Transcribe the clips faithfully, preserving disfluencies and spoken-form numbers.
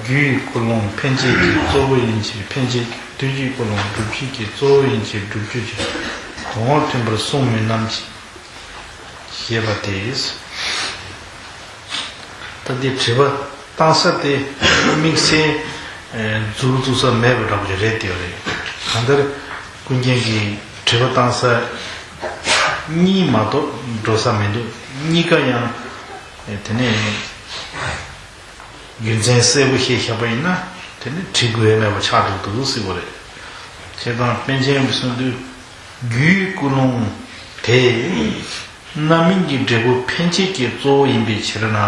རྒྱུའི་ཀུན་སློང་འཕེན་བྱེད་ཀྱི་གཙོ་བོ་ཡིན་ཕྱིར་འཕེན་བྱེད་ཀྱི། དུས་ཀྱི་ཀུན་སློང་སྒྲུབ་བྱེད་ཀྱི་གཙོ་བོ་ཡིན་ཕྱིར་སྒྲུབ་བྱེད་ཀྱི་གོང་འོག་མཐུན་པར་གསུངས་མིན་ནམ་ཞེས་པ་སྟེ། ད་འདི་དྲི་བ་བཏང་ས་དེ་དམིགས་བསལ་མཛུབ་བཙུགས་ས་མེད་པ་འདྲ་པོ་ཅིག་རེད་དེ་རེད། གང་ལྟར་ཀུན་མཁྱེན་གྱིས་དྲི་བ་བཏང་ས་གཉིས་མ་གཏོགས་འགྲོ་ས་མི་འདུག་གཉིས་ཀ་ཡང་དེ་ནས་རྒྱུ་མཚན་གསལ་པོ་ཤེས་བཞག་པ་ཡིན་ན་དེ་ནི་དྲི་དགོས་མེད་པ་ཆགས་འགྲོ་འདུག་ཟེར་བ་རེད། བྱས་ཙང་པཎ་ཆེན་པའི་གསུང་དུས་རྒྱུའི་ཀུན་སློང་དེ་རྣམ་སྨིན་གྱི་འབྲས་བུ་འཕེན་བྱེད་ཀྱི་གཙོ་བོ་ཡིན་པའི་ཕྱིར་ན།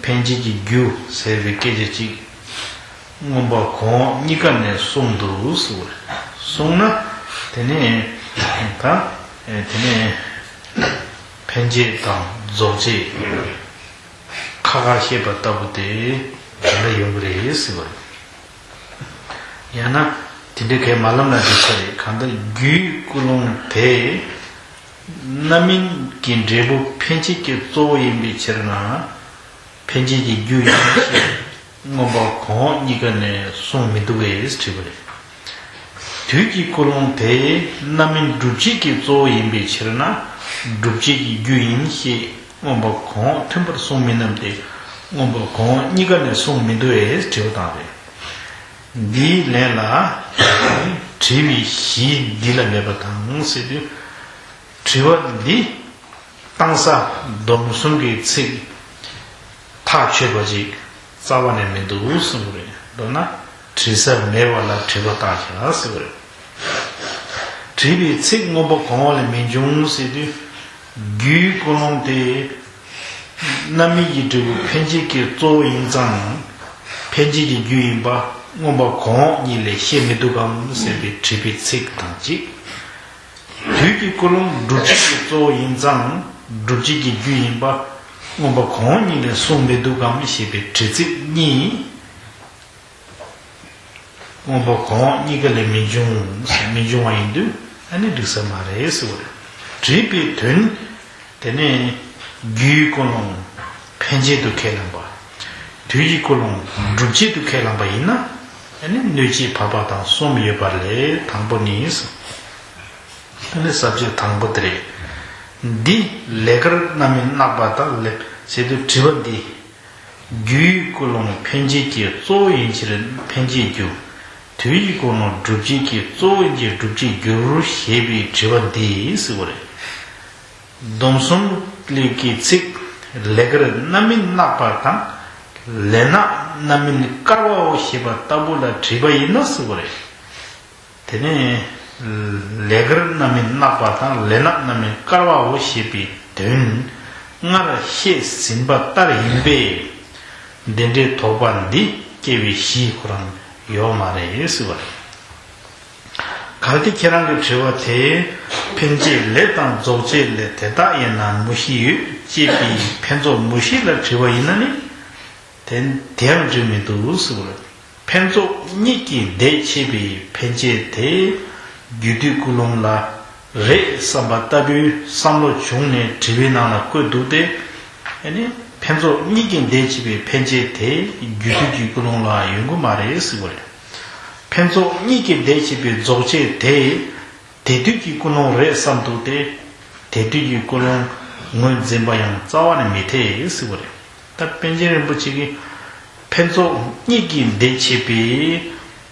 འཕེན་བྱེད་ཀྱི་རྒྱུ་ཟེར་བའི་སྐད་ཆ་གཅིག་མངོན་པ་གོང་འོག་གཉིས་ཀ་ནས་གསུངས་འདུག་ཟེར་བ་རེད། གསུངས་ན་དེ་ནས་ད་དེ་ནས་འཕེན་བྱེད་དང་རྫོགས་བྱེད། ཁ་ཁར་བཤད་པ་ལྟ་བུ་དེ་དེ་འདྲ་ཡོང་གི་རེད་ཟེར་བ་རེད། ཡང་ན་དེ་འདྲའི་གའི་མ་ལམ་ལ་འགྲིག་ས་རེད། གང་ལྟར་རྒྱུའི་ཀུན་སློང་དེ་རྣམ་སྨིན་གྱི་འབྲས་བུ་འཕེན་བྱེད་ཀྱི་གཙོ་བོ་ཡིན་པའི་ཕྱིར་ན། འཕེན་བྱེད་ཀྱི་རྒྱུ་ཡིན་ཞེས་མངོན་པ་གོང་འོག་གཉིས་ཀ་ནས་གསུངས་མི་འདུག་པས་དྲིས་པ་རེད། དུས་ཀྱི་ཀུན་སློང་དེ་རྣམ་སྨིན་སྒྲུབ་བྱེད་ཀྱི་གཙོ་བོ་ཡིན་པའི་ཕྱིར་ན། སྒྲུབ་བྱེད་ཀྱི་རྒྱུ་ཡིན་ཞེས་མངོན་པ་གོང་འོག་མཐུན་པར་གསུངས་མིན་ནམ་སྟེ། མངོན་པ་གོང་འོག་གཉིས་ཀ་ནས་གསུངས་མི་འདུག་པས་དྲི་བ་བཏང་རེད། འདིའི་ལན་ལ། དྲི་བའི་གཞི་འདི་ལ་མེད་པ་དང་ཟེར་དུས། དྲི་བ་འདི་བཏང་ས་སྡོམ་གསུམ་གྱི་ཚིག་ཐག་ཆོད་པ་ཅིག་རྩ་བ་ནས་མི་འདུག་གསུངས་པ་རེད། མདོར་ན་དྲི་ས་མེད་པ་ལ་དྲི་བ་བཏང་བཞག་ཟེར་བ་རེད། དྲིས་པའི་ཚིག་མངོན་པ་གོང་འོག་ལས་མི་འབྱུང་ཟེར་དུས། རྒྱུའི་ཀུན་སློང་དེ་རྣམ་སྨིན་གྱི་འབྲས་བུ་འཕེན་བྱེད་ཀྱི་གཙོ་བོ་ཡིན་ཙང་། འཕེན་བྱེད་ཀྱི་རྒྱུ་ཡིན་པ་མངོན་པ་གོང་འོག་གཉིས་ལས་བཤད་མི་འདུག་གམ་ཟེར་བའི་དྲིས་པའི་ཚིག་དང་གཅིག་དུས་ཀྱི་ཀུན་སློང་སྒྲུབ་བྱེད་ཀྱི་གཙོ་བོ་ཡིན་ཙང་སྒྲུབ་བྱེད་ཀྱི་རྒྱུ་ཡིན་པ་མངོན་པ་གོང་འོག་གཉིས་ལས་གསུངས་མི་འདུག་གམ་ཞེས་པའི་དྲི་ཚིག་གཉིས། མངོན་པ་གོང་འོག་གཉིས་ཀ་ལས་མི་འབྱུང་། མི་འབྱུང་བ་ཡིན་དུས་ཨ་ནི་འགྲིག་ས་མ་རེད་ཟེར་བ་རེད། དྲིས་པའི་དོན། དེ་ནས་རྒྱུའི་ཀུན་སློང་འཕེན་བྱེད་དུ་ཁས་ལེན་པ། དུས་ཀྱི་ཀུན་སློང་སྒྲུབ་བྱེད་དུ་ཁས་ལེན་པ་ཡིན་ན། ཨ་ནི་སྣོད་བཅུད་བར་པ་དང་གསུམ་ཡོད་པ་ལས་དང་པོ་ནི། ཨ་ནི་ས་བཅད་དང་པོ་དེ་རེད། འདི་ལས་ཀར་རྣམ་སྨིན་བརྣག་པ་དང་ལས་ཟེར་དུས་དྲི་བ་འདི། རྒྱུའི་ཀུན་སློང་འཕེན་བྱེད་ཀྱི་གཙོ་བོ་ཡིན་ཕྱིར་འཕེན་བྱེད་རྒྱུ། དུས་ཀྱི་ཀུན་སློང་སྒྲུབ་བྱེད་ཀྱི་གཙོ་བོ་ཡིན་ཕྱིར་སྒྲུབ་བྱེད་འགྱུར་ཞེས་པའི་དྲི་བ་འདི་ཟེར་བ་རེད། སྡོམ་གསུམ་ལས་ཀྱི་ཚིག་ལས་ཀར་རྣམ་སྨིན་བརྣག་པ་དང་། ལས་ནག་རྣམ་སྨིན་དཀར་བའོ་ཞེས་པ་ལྟ་བུ་ལ་དྲིས་པ་ཡིན་ན་ཟེར་བ་རེད། དེ་ནས་ལས་ཀར་རྣམ་སྨིན་བརྣག་པ་དང་ལས་ནག་རྣམ་སྨིན་དཀར་བའོ་ཞེས་པའི་དོན་སྔར་བཤད་ཟིན་པ་ལྟར་ཡིན་པས། འདི་འདྲའི་དོགས་པ་འདི་སྐྱེ་བའི་གཞི་ཁོ་རང་ཡོད་མ་རེད་ཟེར་བ་རེད། གལ་ཏེ་ཁྱེད་རང་གི་དྲི་བ་དེ་འཕེན་བྱེད་ལས་དང་རྫོགས་བྱེད་ལས་དེ་དག་ཡིན་ན་མུ་བཞི་ཡོད་ཅེས་པའི་ཕན་ཚུན་མུ་བཞི་ལ་དྲིས་པ་ཡིན་ན་ནི། དེ་དེའང་འགྲིག་མི་འདུག་ཟེར་བ་རེད། ཕན་ཚུན་གཉིས་ཀྱི་ཟླས་ཕྱེ་བའི་འཕེན་བྱེད་དེ་རྒྱུ་དུས་ཀུན་སློང་ལ་རེད་བསམ་པ་ལྟ་བུའི་བསམ་བློ་བྱུང་ནས་དྲི་བའི་ནང་ལ་བཀོད་འདུག་སྟེ། ཨ་ནི་ཕན་ཚུན་གཉིས་ཀྱི་ཟླས་ཕྱེ་བའི་འཕེན་བྱེད་དེ་རྒྱུ་དུས་ཀྱི་ཀུན་སློང་ལ་ཡོང་གི་མ་རེད་ཟེར་བ་རེད། ཕན་ཚུན་གཉིས་ཀྱི་ཟླས་ཕྱེ་བའི་རྫོགས་བྱེད་དེ། དེ་དུས་ཀྱི་ཀུན་སློང་རེད་བསམ་འདུག་སྟེ། དེ་དུས་ཀྱི་ཀུན་སློང་ངོས་འཛིན་པ་ཡང་རྩ་བ་ནས་མི་འཐད་ཟེར་བ་རེད། ད་པཎ་ཆེན་རིན་པོ་ཆེ་གིས་ཕན་ཚུན་གཉིས་ཀྱི་ཟླས་ཕྱེ་བའི་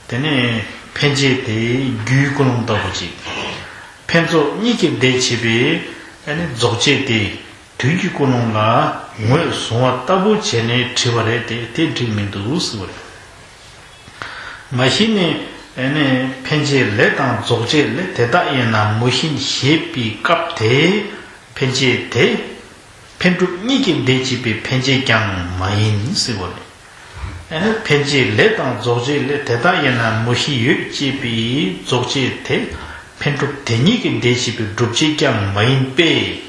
དེ་ནས་འཕེན་བྱེད་དེ་རྒྱུའི་ཀུན་སློང་ལྟ་བུ་ཅིག་ཕན་ཚུན་གཉིས་ཀྱི་ཟླས་ཕྱེ་བའི་ཨ་ནི་རྫོགས་བྱེད་དེ་དུས་ཀྱི་ཀུན་སློང་ལ་ངོས་བཟུང་བ་ལྟ་བུ་བྱས་ནས་དྲིས་པ་རེད་དེ་དེ་འགྲིག་མི་འདུག་ཟེར་བ་རེད། མ་གཞི་ནས་ཨ་ནི་འཕེན་བྱེད་ལས་དང་རྫོགས་བྱེད་ལས་དེ་དག་ཡིན་ན་མུ་བཞི་ཞེས་པའི་སྐབས་དེའི་འཕེན་བྱེད་དེ་འཕེན་གྲུབ་གཉིས་ཀྱི་ཟླས་ཕྱེ་བའི་འཕེན་བྱེད་ཀྱང་མ་ཡིན་ཟེར་བ་རེད། ཨ་ནི་འཕེན་བྱེད་ལས་དང་རྫོགས་བྱེད་ལས་དེ་དག་ཡིན་ན་མུ་བཞི་ཡོད་ཅེས་པའི་རྫོགས་བྱེད་དེ་འཕེན་གྲུབ་དེ་གཉིས་ཀྱི་ཟླས་ཕྱེ་བའི་སྒྲུབ་བྱེད་ཀྱང་མ་ཡིན་པས།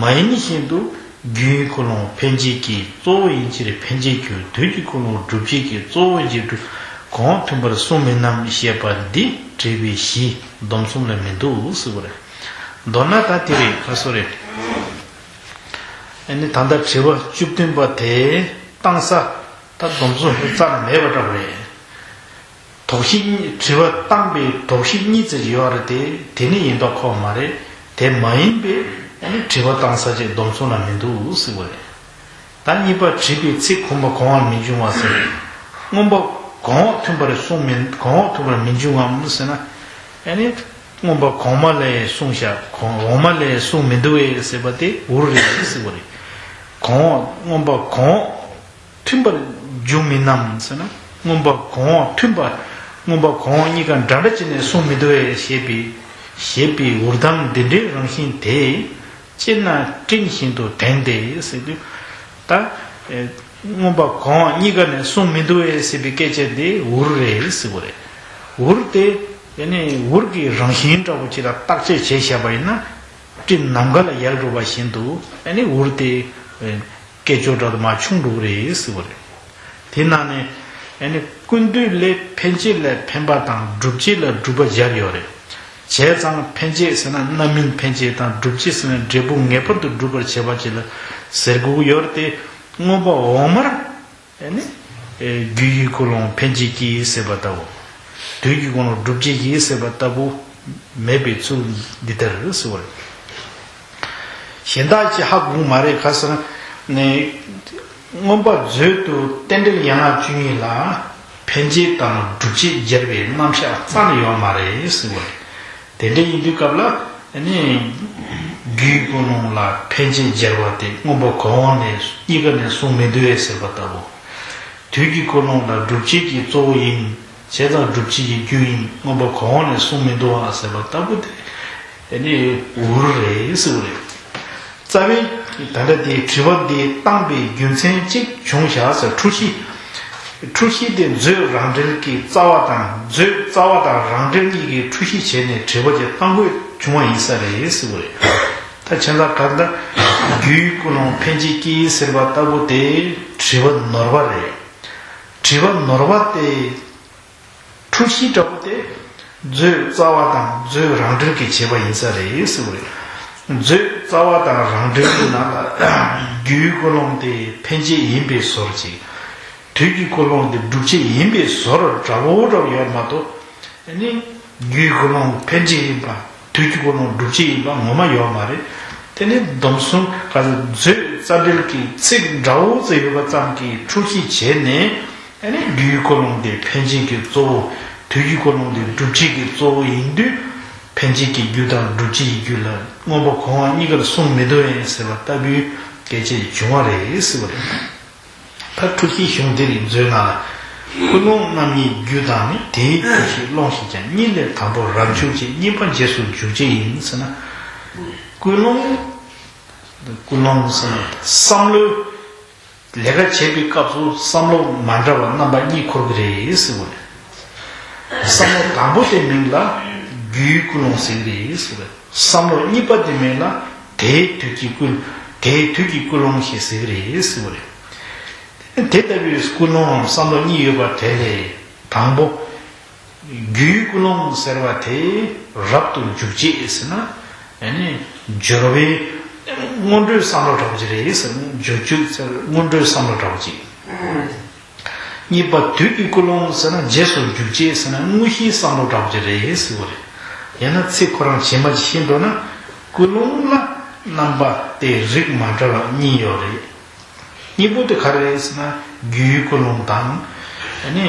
མ་ཡིན་བཞིན་དུ་རྒྱུའི་ཀུན་སློང་འཕེན་བྱེད་ཀྱི་གཙོ་བོ་ཡིན་ཕྱིར་འཕེན་བྱེད་རྒྱུ། དུས་ཀྱི་ཀུན་སློང་སྒྲུབ་བྱེད་ཀྱི་གཙོ་བོ་ཡིན་ཕྱིར་སྒྲུབ་གོང་འོག་མཐུན་པར་གསུངས་མིན་ནམ་ཞེས་པ་འདི་དྲི་བའི་གཞི་སྡོམ་གསུམ་ལ་མི་འདུག་ཟེར་བ་རེད། མདོར་ན་ད་དེ་རེད། ཁ་སོ་རེད། ཨ་ནི་ད་ལྟ་དྲི་བ་བཅུ་བདུན་པ་དེ་བཏང་ས། ད་སྡོམ་གསུམ་རྩ་ནས་མེད་པ་འདྲ་པོ་རེད། དོགས་གཞི་གཉིས། དྲི་བ་བཏང་པའི་དོགས་གཞི་གཉིས་ཙམ་ཡོད་རེད་དེ། དེ་ནི་ཡིན་མདོག་ཁ་པོ་མ་རེད། དེ་མ་ཡིན་པའི་ཨ་ནི་དྲི་བ་བཏང་ས་ཅིག་སྡོམ་གསུམ་ལ་མི་འདུག་ཟེར་བ་རེད། ད་གཉིས་པ་དྲིས་པའི་ཚིག་གོམས་པ་གོང་བར་མི་འབྱུང་བ་ཟེར། མངོན་པ་གོང་འོག་མཐུན་པར་གསུངས་མི། གོང་འོག་མཐུན་པར་མི་འབྱུང་ངམ་ཟེར་ན། ཨ་ནི་མངོན་པ་གོང་མ་ལས་གསུངས་ཤག་གོང་འོག་མ་ལས་གསུངས་མི་འདུག་ཨེ་ཟེར་བ་དེ་འུར་རེད་ཟེར་བ་རེད། གོང་འོག་མངོན་པ་གོང་འོག་མཐུན་པར་འབྱུང་མིན་ནམ་ཟེར་ན། མངོན་པ་གོང་འོག་མཐུན་པ། མངོན་པ་གོང་འོག་གཉིས་ཀ་འདྲ་འདྲ་བྱས་ནས་གསུངས་མི་འདུག་ཨེ་ཞེས་པའི། ཞེས་པའི་འུར་གདངས་འདི་འདྲའི་རང་བཞིན་དེ། སྤྱིར་ན་སྤྲིན་བཞིན་དུ་དེངས་ཏེ་ཟེར་དུས། ད་ཨེ་མངོན་པ་གོང་འོག་གཉིས་ཀ་ནས་གསུངས་མི་འདུག་ཨེ་ཟེར་བའི་སྐད་ཆ་དེ་འུར་རེད་ཟེར་བ་རེད། འུར་དེ་ཨ་ནི་འུར་གྱི་རང་བཞིན་འདྲ་པོ་ཅིག་ལ་བརྟག་དཔྱད་བྱས་བཞག་པ་ཡིན་ན། སྤྲིན་ནམ་མཁའ་ལ་ཡལ་འགྲོ་བ་བཞིན་དུ་ཨ་ནི་འུར་དེ་ཨེ་སྐད་ཅོར་འདྲ་དུ་མར་ཆུང་འགྲོ་གི་རེད་ཟེར་བ་རེད། དེ་ནང་ནས་ཨ་ནི་ཀུན་བཏུས་ལས་འཕེན་བྱེད་ལ་འཕེན་པ་དང་སྒྲུབ་བྱེད་ལ་སྒྲུབ་པ་སྦྱར་ཡོད་རེད། བྱས་ཙང་འཕེན་བྱེད་ཟེར་ན་རྣམ་སྨིན་འཕེན་བྱེད་དང་། སྒྲུབ་བྱེད་ཟེར་ན་འབྲས་བུ་ངེས་པར་དུ་སྒྲུབ་པར་བྱེད་པ་ཅིག་ལ་ཟེར་དགོས་ཀྱི་ཡོད་རེད་དེ། མངོན་པ་འོག་མར་ཨ་ནི་ཨེ་རྒྱུ་ཡི་ཀུན་སློང་འཕེན་བྱེད་ཀྱིས་ཟེར་བ་ལྟ་བུ། དུས་ཀྱི་ཀུན་སློང་སྒྲུབ་བྱེད་ཀྱིས་ཟེར་བ་ལྟ་བུ་མེད་པའི་ཚུལ་འདི་ལྟར་ཟེར་བ་རེད། གཞན་དག་ཅིག་ཧ་གོ་གི་མ་རེད། ག་ཟེར་ན། མངོན་པ་མཛོད་དུ་རྟེན་འབྲེལ་ཡན་ལག་བཅུ་གཉིས་ལ་འཕེན་བྱེད་དང་སྒྲུབ་བྱེད་སྦྱར་བའི་རྣམ་གཞག་རྩ་ནས་ཡོད་མ་རེད་ཟེར་བ་རེད། དེ་འདྲ་ཡིན་དུས་སྐབས་ལ་ནི་རྒྱུའི་ཀུན་སློང་ལ་འཕེན་བྱེད་སྦྱར་བ་དེ་མངོན་པ་གོང་འོག་ནས་གཉིས་ཀ་ནས་གསུངས་མི་འདུག་ཟེར་བ་ལྟ་བུ། དུས་ཀྱི་ཀུན་སློང་ལ་སྒྲུབ་བྱེད་ཀྱི་གཙོ་བོ་ཡིན། བྱས་ཙང་སྒྲུབ་བྱེད་ཀྱི་རྒྱུ་ཡིན། མངོན་པ་གོང་འོག་ནས་གསུངས་མི་འདུག་ཨ་ཟེར་བ་ལྟ་བུ་དེ་ནི་འུར་རེད་ཟེར་བ་རེད། རྩ་བའི་ད་ལྟ་དེའི་དྲི་བ་འདི་བཏང་པའི་རྒྱུ་མཚན་གཅིག་བྱུང་བཞག་ཟེར། འཁྲུལ་གཞི། འཁྲུལ་གཞི་དེ་མཛོད་རང་འབྲེལ་གྱི་རྩ་བ་དང་། མཛོད་རྩ་བ་དང་རང་འབྲེལ་གཉིས་ཀྱི་འཁྲུལ་གཞི་བྱས་ནས་དྲི་བ་ཅིག་བཏང་དགོས་བྱུང་བ་ཡིན་ས་རེད་ཟེར་བ་རེད། ད་བྱས་ཙང་ག་ད་རྒྱུའི་ཀུན་སློང་འཕེན་བྱེད་ཀྱིས་ཟེར་བ་ལྟ་བུ་དེ་དྲི་བ་ནོར་བ་རེད། དྲི་བ་ནོར་བ་དེ། འཁྲུལ་གཞི་འདྲ་པོ་དེ་མཛོད་རྩ་བ་དང་མཛོད་རང་འབྲེལ་གྱི་བྱེད་པ་ཡིན་ས་རེད་ཟེར་བ་རེད། མཛོད་རྩ་བ་དང་རང་འབྲེལ་གྱི་ནང་ལ་རྒྱུའི་ཀུན་སློང་དེ་འཕེན་བྱེད་ཡིན་པའི་བཟོ་འདྲ་ཅིག་དུས་ཀྱི་ཀུན་སློང་དེ་སྒྲུབ་བྱེད་ཡིན་པའི་བཟོ་འདྲ་འདྲ་པོ་འདྲ་པོ་ཡོད་མ་གཏོགས། ཨ་ནི་རྒྱུའི་ཀུན་སློང་འཕེན་བྱེད་ཡིན་པ། དུས་ཀྱི་ཀུན་སློང་སྒྲུབ་བྱེད་ཡིན་པ་ངོ་མ་ཡོད་མ་རེད། དེ་ནི་སྡོམ་གསུམ་ག་ཚོད་མཛོད་རྩ་འགྲེལ་གྱི་ཚིག་འདྲ་པོ་ཙམ་ཡོད་པ་ཙམ་གྱིས་འཁྲུལ་གཞི་བྱས་ནས། ཨ་ནི་རྒྱུའི་ཀུན་སློང་དེ་འཕེན་བྱེད་ཀྱི་གཙོ་བོ། དུས་ཀྱི་ཀུན་སློང་དེ་སྒྲུབ་བྱེད་ཀྱི་གཙོ་བོ་ཡིན་དུས། འཕེན་བྱེད་ཀྱི་རྒྱུ་དང་སྒྲུབ་བྱེད་ཀྱི་རྒྱུ་ལ་མངོན་པ་གོང་འོག་གཉིས་ཀར་གསུངས་མི་འདུག་ཨེ་ཟེར་བ་ལྟ་བུའི་སྐད་ཆ་བྱུང་བ་རེད་ཟེར་བ་རེད། ད་འཁྲུལ་གཞི་གཞུང་འདི་རིགས་མཛོད་ན་ལ། ཀུན་སློང་རྣམ་གཉིས་རྒྱུ་དང་ནི། དེའི་རྒྱུ་ཞེས་སློང་ཞེས་ཀྱང་། གཉིས་ལས་དང་པོ་རབ་འཇུག་ཅེས། གཉིས་པ་རྗེས་སུ་འཇུག་བྱེད་ཡིན་ཟེར་ན། ཀུན་སློང་། ཀུན་སློང་ཟེར་ན་བསམ་བློའི་ལས་ཀ་བྱེད་པའི་སྐབས་སུ་བསམ་བློ་མ་འདྲ་བ་རྣམ་པ་གཉིས་འཁོར་གྱི་རེད་ཟེར་བ་རེད། བསམ་བློ་དང་པོ་དེ་མིང་ལ་རྒྱུའི་ཀུན་སློང་ཟེར་གྱི་རེད་ཟེར་བ་རེད། བསམ་བློ་གཉིས་པ་དེ་མིང་ལ་དེའི་དུས་ཀྱི་ཀུན། དེའི་དུས་ཀྱི་ཀུན་སློང་ཞེས་ཟེར་གྱི་རེད་ཟེར་བ་རེད། དེ་ལྟ་བུའི་ཀུན་སློང་བསམ་བློ་གཉིས་ཡོད་པ་དེ་ལས་དང་པོ། རྒྱུའི་ཀུན་སློང་ཟེར་བ་དེ་རབ་ཏུ་འཇུག་བྱེད་ཟེར་ན། ཨ་ནི་སྦྱོར་བའི་སྔོན་འགྲོའི་བསམ་བློ་འདྲ་པོ་ཅིག་རེད་ཟེར། འཇུག་བྱེད་ཟེར་སྔོན་འགྲོའི་བསམ་བློ་འདྲ་པོ་ཅིག་གཉིས་པ་དུས་ཀྱི་ཀུན་སློང་ཟེར་ན་རྗེས་སུ་འཇུག་བྱེད་ཟེར་ན་དངོས་གཞིའི་བསམ་བློ་འདྲ་པོ་ཅིག་རེད་ཟེར་བ་རེད། ཡང་ན་ཚིག་ཁོ་རང་ཇི་མ་ཇི་བཞིན་འགྲོ་ན། ཀུན་སློང་ལ་རྣམ་པ་སྟེ་རིགས་མ་འདྲ་བ་གཉིས་ཡོད་རེད། གཉིས་པོ་དེ་ག་རེ་རེད་ཟེར་ན། རྒྱུའི་ཀུན་སློང་དང་། ཨ་ནི་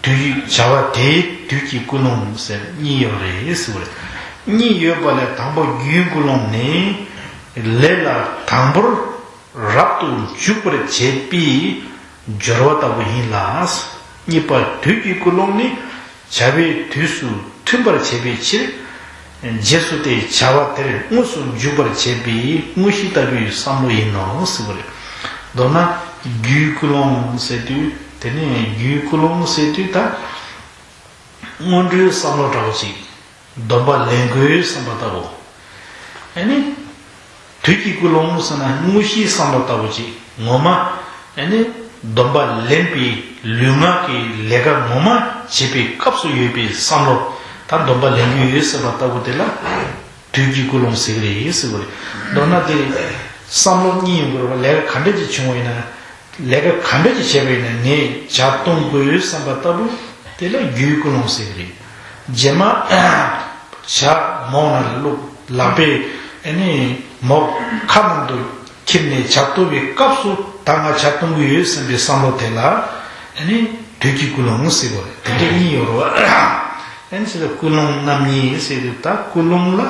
དུས་བྱ་བ་དེའི་དུས་ཀྱི་ཀུན་སློང་ཟེར་གཉིས་ཡོད་རེད་ཟེར་བ་རེད། གཉིས་ཡོད་པ་ལས་དང་པོ་རྒྱུའི་ཀུན་སློང་ནི། ལས་ལ་དང་པོར་རབ་ཏུ་འཇུག་པར་བྱེད་པའི་སྦྱོར་བ་ལྟ་བུ་ཡིན་ལ། གཉིས་པ་དུས་ཀྱི་ཀུན་སློང་ནི། བྱ་བའི་དུས་སུ་མཐུན་པར་བྱེད་པའི་ཕྱིར། རྗེས་སུ་དེ་བྱ་བ་དེར་དངོས་སུ་འཇུག་པར་བྱེད་པའི་དངོས་གཞི་ལྟ་བུའི་བསམ་བློ་ཡིན་ནོ་ཟེར་བ་རེད། མདོར་ན་རྒྱུའི་ཀུན་སློང་ཟེར་དུས། དེ་ནས་རྒྱུའི་ཀུན་སློང་ཟེར་དུས་ད་སྔོན་འགྲོའི་བསམ་བློ་འདྲ་བོ་ཞིག་སྡོམ་པ་ལེན་དགོས་བསམ་པ་ལྟ་བུ། ཨ་ནི། དུས་ཀྱི་ཀུན་སློང་ཟེར་ན་དངོས་གཞིའི་བསམ་བློ་ལྟ་བུ་ཅིག་ངོ་མ། ཨ་ནི། སྡོམ་པ་ལེན་པའི་ལུས་ངག་གི་ལས་ཀ་ངོ་མ་བྱེད་པའི་སྐབས་སུ་ཡོད་པའི་བསམ་བློ། ད་སྡོམ་པ་ལེན་གྱི་ཡོད་ཟེར་བ་ལྟ་བུ་དེ་ལ། དུས་ཀྱི་ཀུན་སློང་ཟེར་གྱི་རེད་ཟེར་བ་རེད། མདོར་ན་དེ། བསམ་བློ་གཉིས་ཡོང་དགོས་རེད་པ། ལས་ཀ་ག་འདྲ་ཅིག་བྱུང་བ་ཡིན་ན། ལས་ཀ་ག་འདྲ་ཅིག་བྱས་པ་ཡིན་ན་ངས་ཇ་བཏུང་དགོས་བསམ་པ་ལྟ་བུ་དེ་ལ་རྒྱུའི་ཀུན་སློང་ཟེར་གི་རེད། རྗེས་མ་ཇ་མོག་ནང་ལ་བླུགས། ལག་པས་ཨ་ནི་མོག་ཁ་ནང་དུ་ཁྱེར་ནས་ཇ་བཏུང་བའི་སྐབས་སུ་ད་ང་ཇ་བཏུང་གི་ཡོད་བསམ་པའི་བསམ་བློ་དེ་ལ་ཨ་ནི་དུས་ཀྱི་ཀུན་སློང་ཟེར་གི་རེད། དེ་འདྲ་གཉིས་ཡོད་རེད་བ། ཨ་ནི་ཟེར་ན་ཀུན་སློང་རྣམ་གཉིས་ཟེར་དུས་ད་ཀུན་སློང་ལ་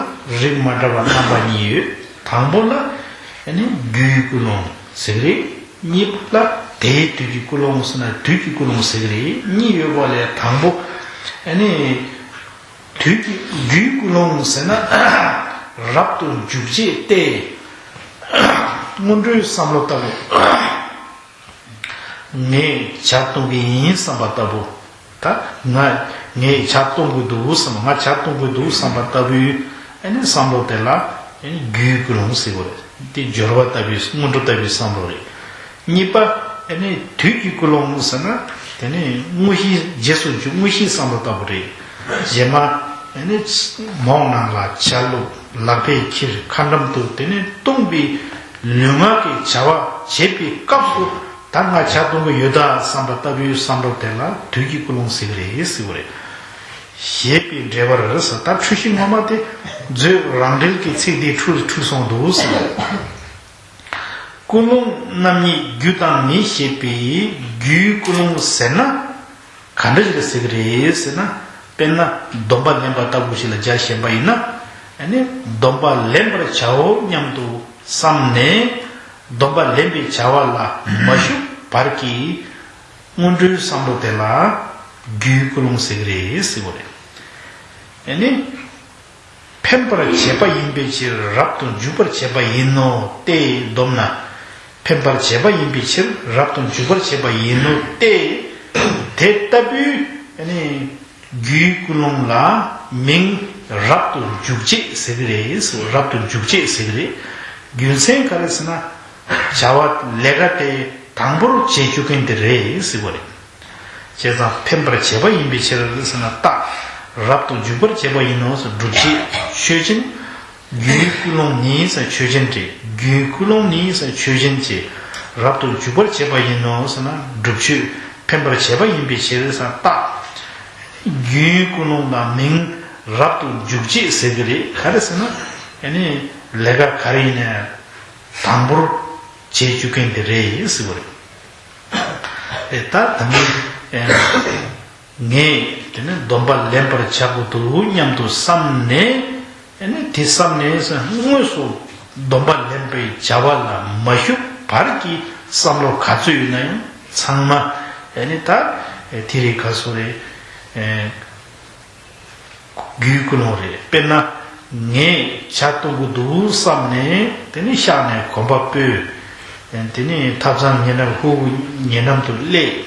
རིགས་མ་འདྲ་བ་རྣམ་པ་གཉིས་ཡོད། དང་པོ་ལ་ཨ་ནི་རྒྱུའི་ཀུན་སློང་ཟེར་གི་རེད། གཉིས་པ་ལ་དེའི་དུས་ཀྱི་ཀུན་སློང་ཟེར་ན་དུས་ཀྱི་ཀུན་སློང་ཟེར་གི་རེད། གཉིས་ཡོད་པ་ལས་དང་པོ་ཨ་ནི་དུས་ཀྱི་རྒྱུའི་ཀུན་སློང་ཟེར་ན་རབ་ཏུ་འཇུག་བྱེད་དེ། སྔོན་འགྲོའི་བསམ་བློ་ལྟ་བུ། ངས་ཇ་བཏུང་གི་ཡིན་བསམ་པ་ལྟ་བུ། ད་ང་ངས་ཇ་བཏུང་གི་འདུག་བསམ། ང་ཇ་བཏུང་གི་འདུག་བསམ་པ་ལྟ་བུའི་ཨ་ནི་བསམ་བློ་དེ་ལ་ཨ་ནི་རྒྱུའི་ཀུན་སློང་ཟེར་གི་རེད། དེ་སྦྱོར་བ་ལྟ་བུའི་སྔོན་འགྲོ་ལྟ་བུའི་བསམ་བློ་རེད། གཉིས་པ་ཨ་ནི་དུས་ཀྱི་ཀུན་སློང་ཟེར་ན་དེ་ནི་དངོས་གཞི་རྗེས་སུ་འཇུག་དངོས་གཞིའི་བསམ་བློ་ལྟ་བུ་རེད། རྗེས་མ་ཨ་ནི་མོག་ནང་ལ་ཇ་བླུགས། ལག་པས་ཁྱེར། ཁ་འགྲམ་དུ་དེ་ནི་བཏུང་བའི་ལུས་ངག་གི་བྱ་བ་བྱེད་པའི་སྐབས་སུ་ད་ང་ཇ་བཏུང་གི་ཡོད་ད་བསམ་པ་ལྟ་བུའི་བསམ་བློ་དེ་ལ་དུས་ཀྱི་ཀུན་སློང་ཟེར་གི་རེད་ཟེར་གི་རེད། ཞེས་པའི་འགྲེལ་པར་ཟེར། ད་འཁྲུལ་གཞི་ངོ་མ་དེ་མཛོད་རང་འགྲེལ་གྱི་ཚིག་འདིས་འཁྲུལ་འཁྲུལ་སོང་འདུག་ཟེར། ཀུན་སློང་རྣམ་གཉིས་རྒྱུ་དང་ནི་ཞེས་པའི་རྒྱུའི་ཀུན་སློང་ཟེར་ན་ག་འདྲ་ཞིག་ལ་ཟེར་གི་རེད་ཟེར་ན། དཔེར་ན་སྡོམ་པ་ལེན་པ་ལྟ་བུ་ཞིག་ལ་སྦྱར་བཞིན་པ་ཡིན་ན། ཨ་ནི་སྡོམ་པ་ལེན་པར་བྱའོ་སྙམ་དུ་བསམས་ནས་སྡོམ་པ་ལེན་པའི་བྱ་བ་ལ་མ་ཞུགས་བར་གྱི་སྔོན་འགྲོའི་བསམ་བློ་དེ་ལ་རྒྱུའི་ཀུན་སློང་ཟེར་གི་རེད་ཟེར་གི་རེད། ཨ་ནི། འཕེན་པར་བྱེད་པ་ཡིན་པའི་ཕྱིར་རབ་ཏུ་འཇུག་པར་བྱེད་པ་ཡིན་ནོ་སྟེ། སྡོམ་ན། འཕེན་པར་བྱེད་པ་ཡིན་པའི་ཕྱིར་རབ་ཏུ་འཇུག་པར་བྱེད་པ་ཡིན་ནོ་སྟེ། དེ་ལྟ་བུའི་ནི་རྒྱུའི་ཀུན་སློང་ལ་མིང་རབ་ཏུ་འཇུག་བྱེད་ཟེར་གི་རེད། རབ་ཏུ་འཇུག་བྱེད་ཟེར་གི་རེད། རྒྱུ་མཚན་ག་རེ་ཟེར་ན། བྱ་བ་ལས་ཀ་དེ་དང་པོར་བྱེད་བཅུག་མཁན་དེ་རེད་ཟེར་གི་རེད། བྱས་ཙང་འཕེན་པར་བྱེད་པ་ཡིན་པའི་ཕྱིར་ཟེར་ན་རྟགས། རབ་ཏུ་འཇུག་པར་བྱེད་པ་ཡིན་ནོ་ཟེར་སྒྲུབ་བྱེད་ཆོས་ཅན། རྒྱུའི་ཀུན་སློང་ནི་ཟེར་ཆོས་ཅན་ཏེ། རྒྱུའི་ཀུན་སློང་ནི་ཟེར་ཆོས་ཅན་ཏེ། རབ་ཏུ་འཇུག་པར་བྱེད་པ་ཡིན་ནོ་ཟེར་ན་སྒྲུབ་ཆོས། འཕེན་པར་བྱེད་པ་ཡིན་པའི་ཕྱིར་ཟེར་ན་རྟགས། རྒྱུའི་ཀུན་སློང་ལ་མིང་རབ་ཏུ་འཇུག་བྱེད་ཟེར་གི་རེད། ག་རེ་ཟེར་ན། ཨ་ནི་ལས་ཀ་ག་རེ་ཡིན་ནའི་དང་པོར་བྱེད་བཅུག་མཁན་དེ་རེད་ཟེར་གི་རེད། ཨེ་ད་ད་ནི་ཨེ་ངས་དེ་ནི་སྡོམ་པ་ལེན་པར་བྱ་དགོས་འདུག་སྙམ་དུ་བསམས་ནས། ཨེ་ནི་དེ་བསམས་ནས་དངོས་སུ་སྡོམ་པ་ལེན་པའི་བྱ་བ་ལ་མ་ཞུགས་བར་གྱི་བསམ་བློ་ག་ཚོད་ཡོད་ན་ཡང་ཚང་མ་ཨེ་ནི་ད་ཨེ་དེ་རེད། ག་སོ་རེད། ཨེ། རྒྱུའི་ཀུན་སློང་རེད། དཔེར་ན། ངས་ཇ་བཏུང་གི་འདུག་བསམས་ནས་དེ་ནས་ཤག་ནས་གོམ་པ་སྤོས། དེ་ནས་ཐབ་ཚང་ཉེ་འགྲམ་ཧུ་བུ་ཉེ་འགྲམ་དུ་སླེབས།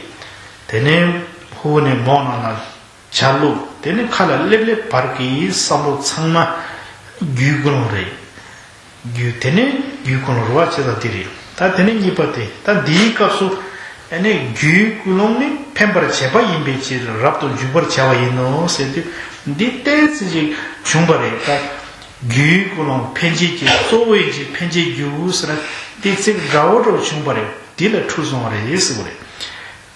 དེ་ནས་ཧུ་བུ་ནས་མོག་ནང་ལ་ཇ་བླུགས། དེ་ནས་ཁ་ལ་སླེབས་སླེབས་བར་གྱི་བསམ་བློ་ཚང་མ་རྒྱུའི་ཀུན་སློང་རེད། རྒྱུ་དེ་ནས་རྒྱུའི་ཀུན་སློང་རུ་བ་བྱེད་ས་དེ་རེད། ད་དེ་ནས་གཉིས་པ་དེ་ད་འདིའི་སྐབས་སུ་ཨ་ནི་རྒྱུའི་ཀུན་སློང་ནི་འཕེན་པར་བྱེད་པ་ཡིན་པའི་ཕྱིར་རབ་ཏུ་འཇུག་པར་བྱ་བ་ཡིན་ནོ་ཟེར་དུས་འདི་ཏོག་ཙམ་ཅིག་བྱུང་བ་རེད། ད་རྒྱུའི་ཀུན་སློང་འཕེན་བྱེད་ཀྱི་གཙོ་བོའི་གཞི་འཕེན་བྱེད་རྒྱུ་ཟེར་ན་འདི་ཚིག་འདྲ་བོ་འདྲ་བོ་བྱུང་བ་རེད། འདི་ལ་འཁྲུལ་སོང་བ་རེད་ཟེར་བ་རེད།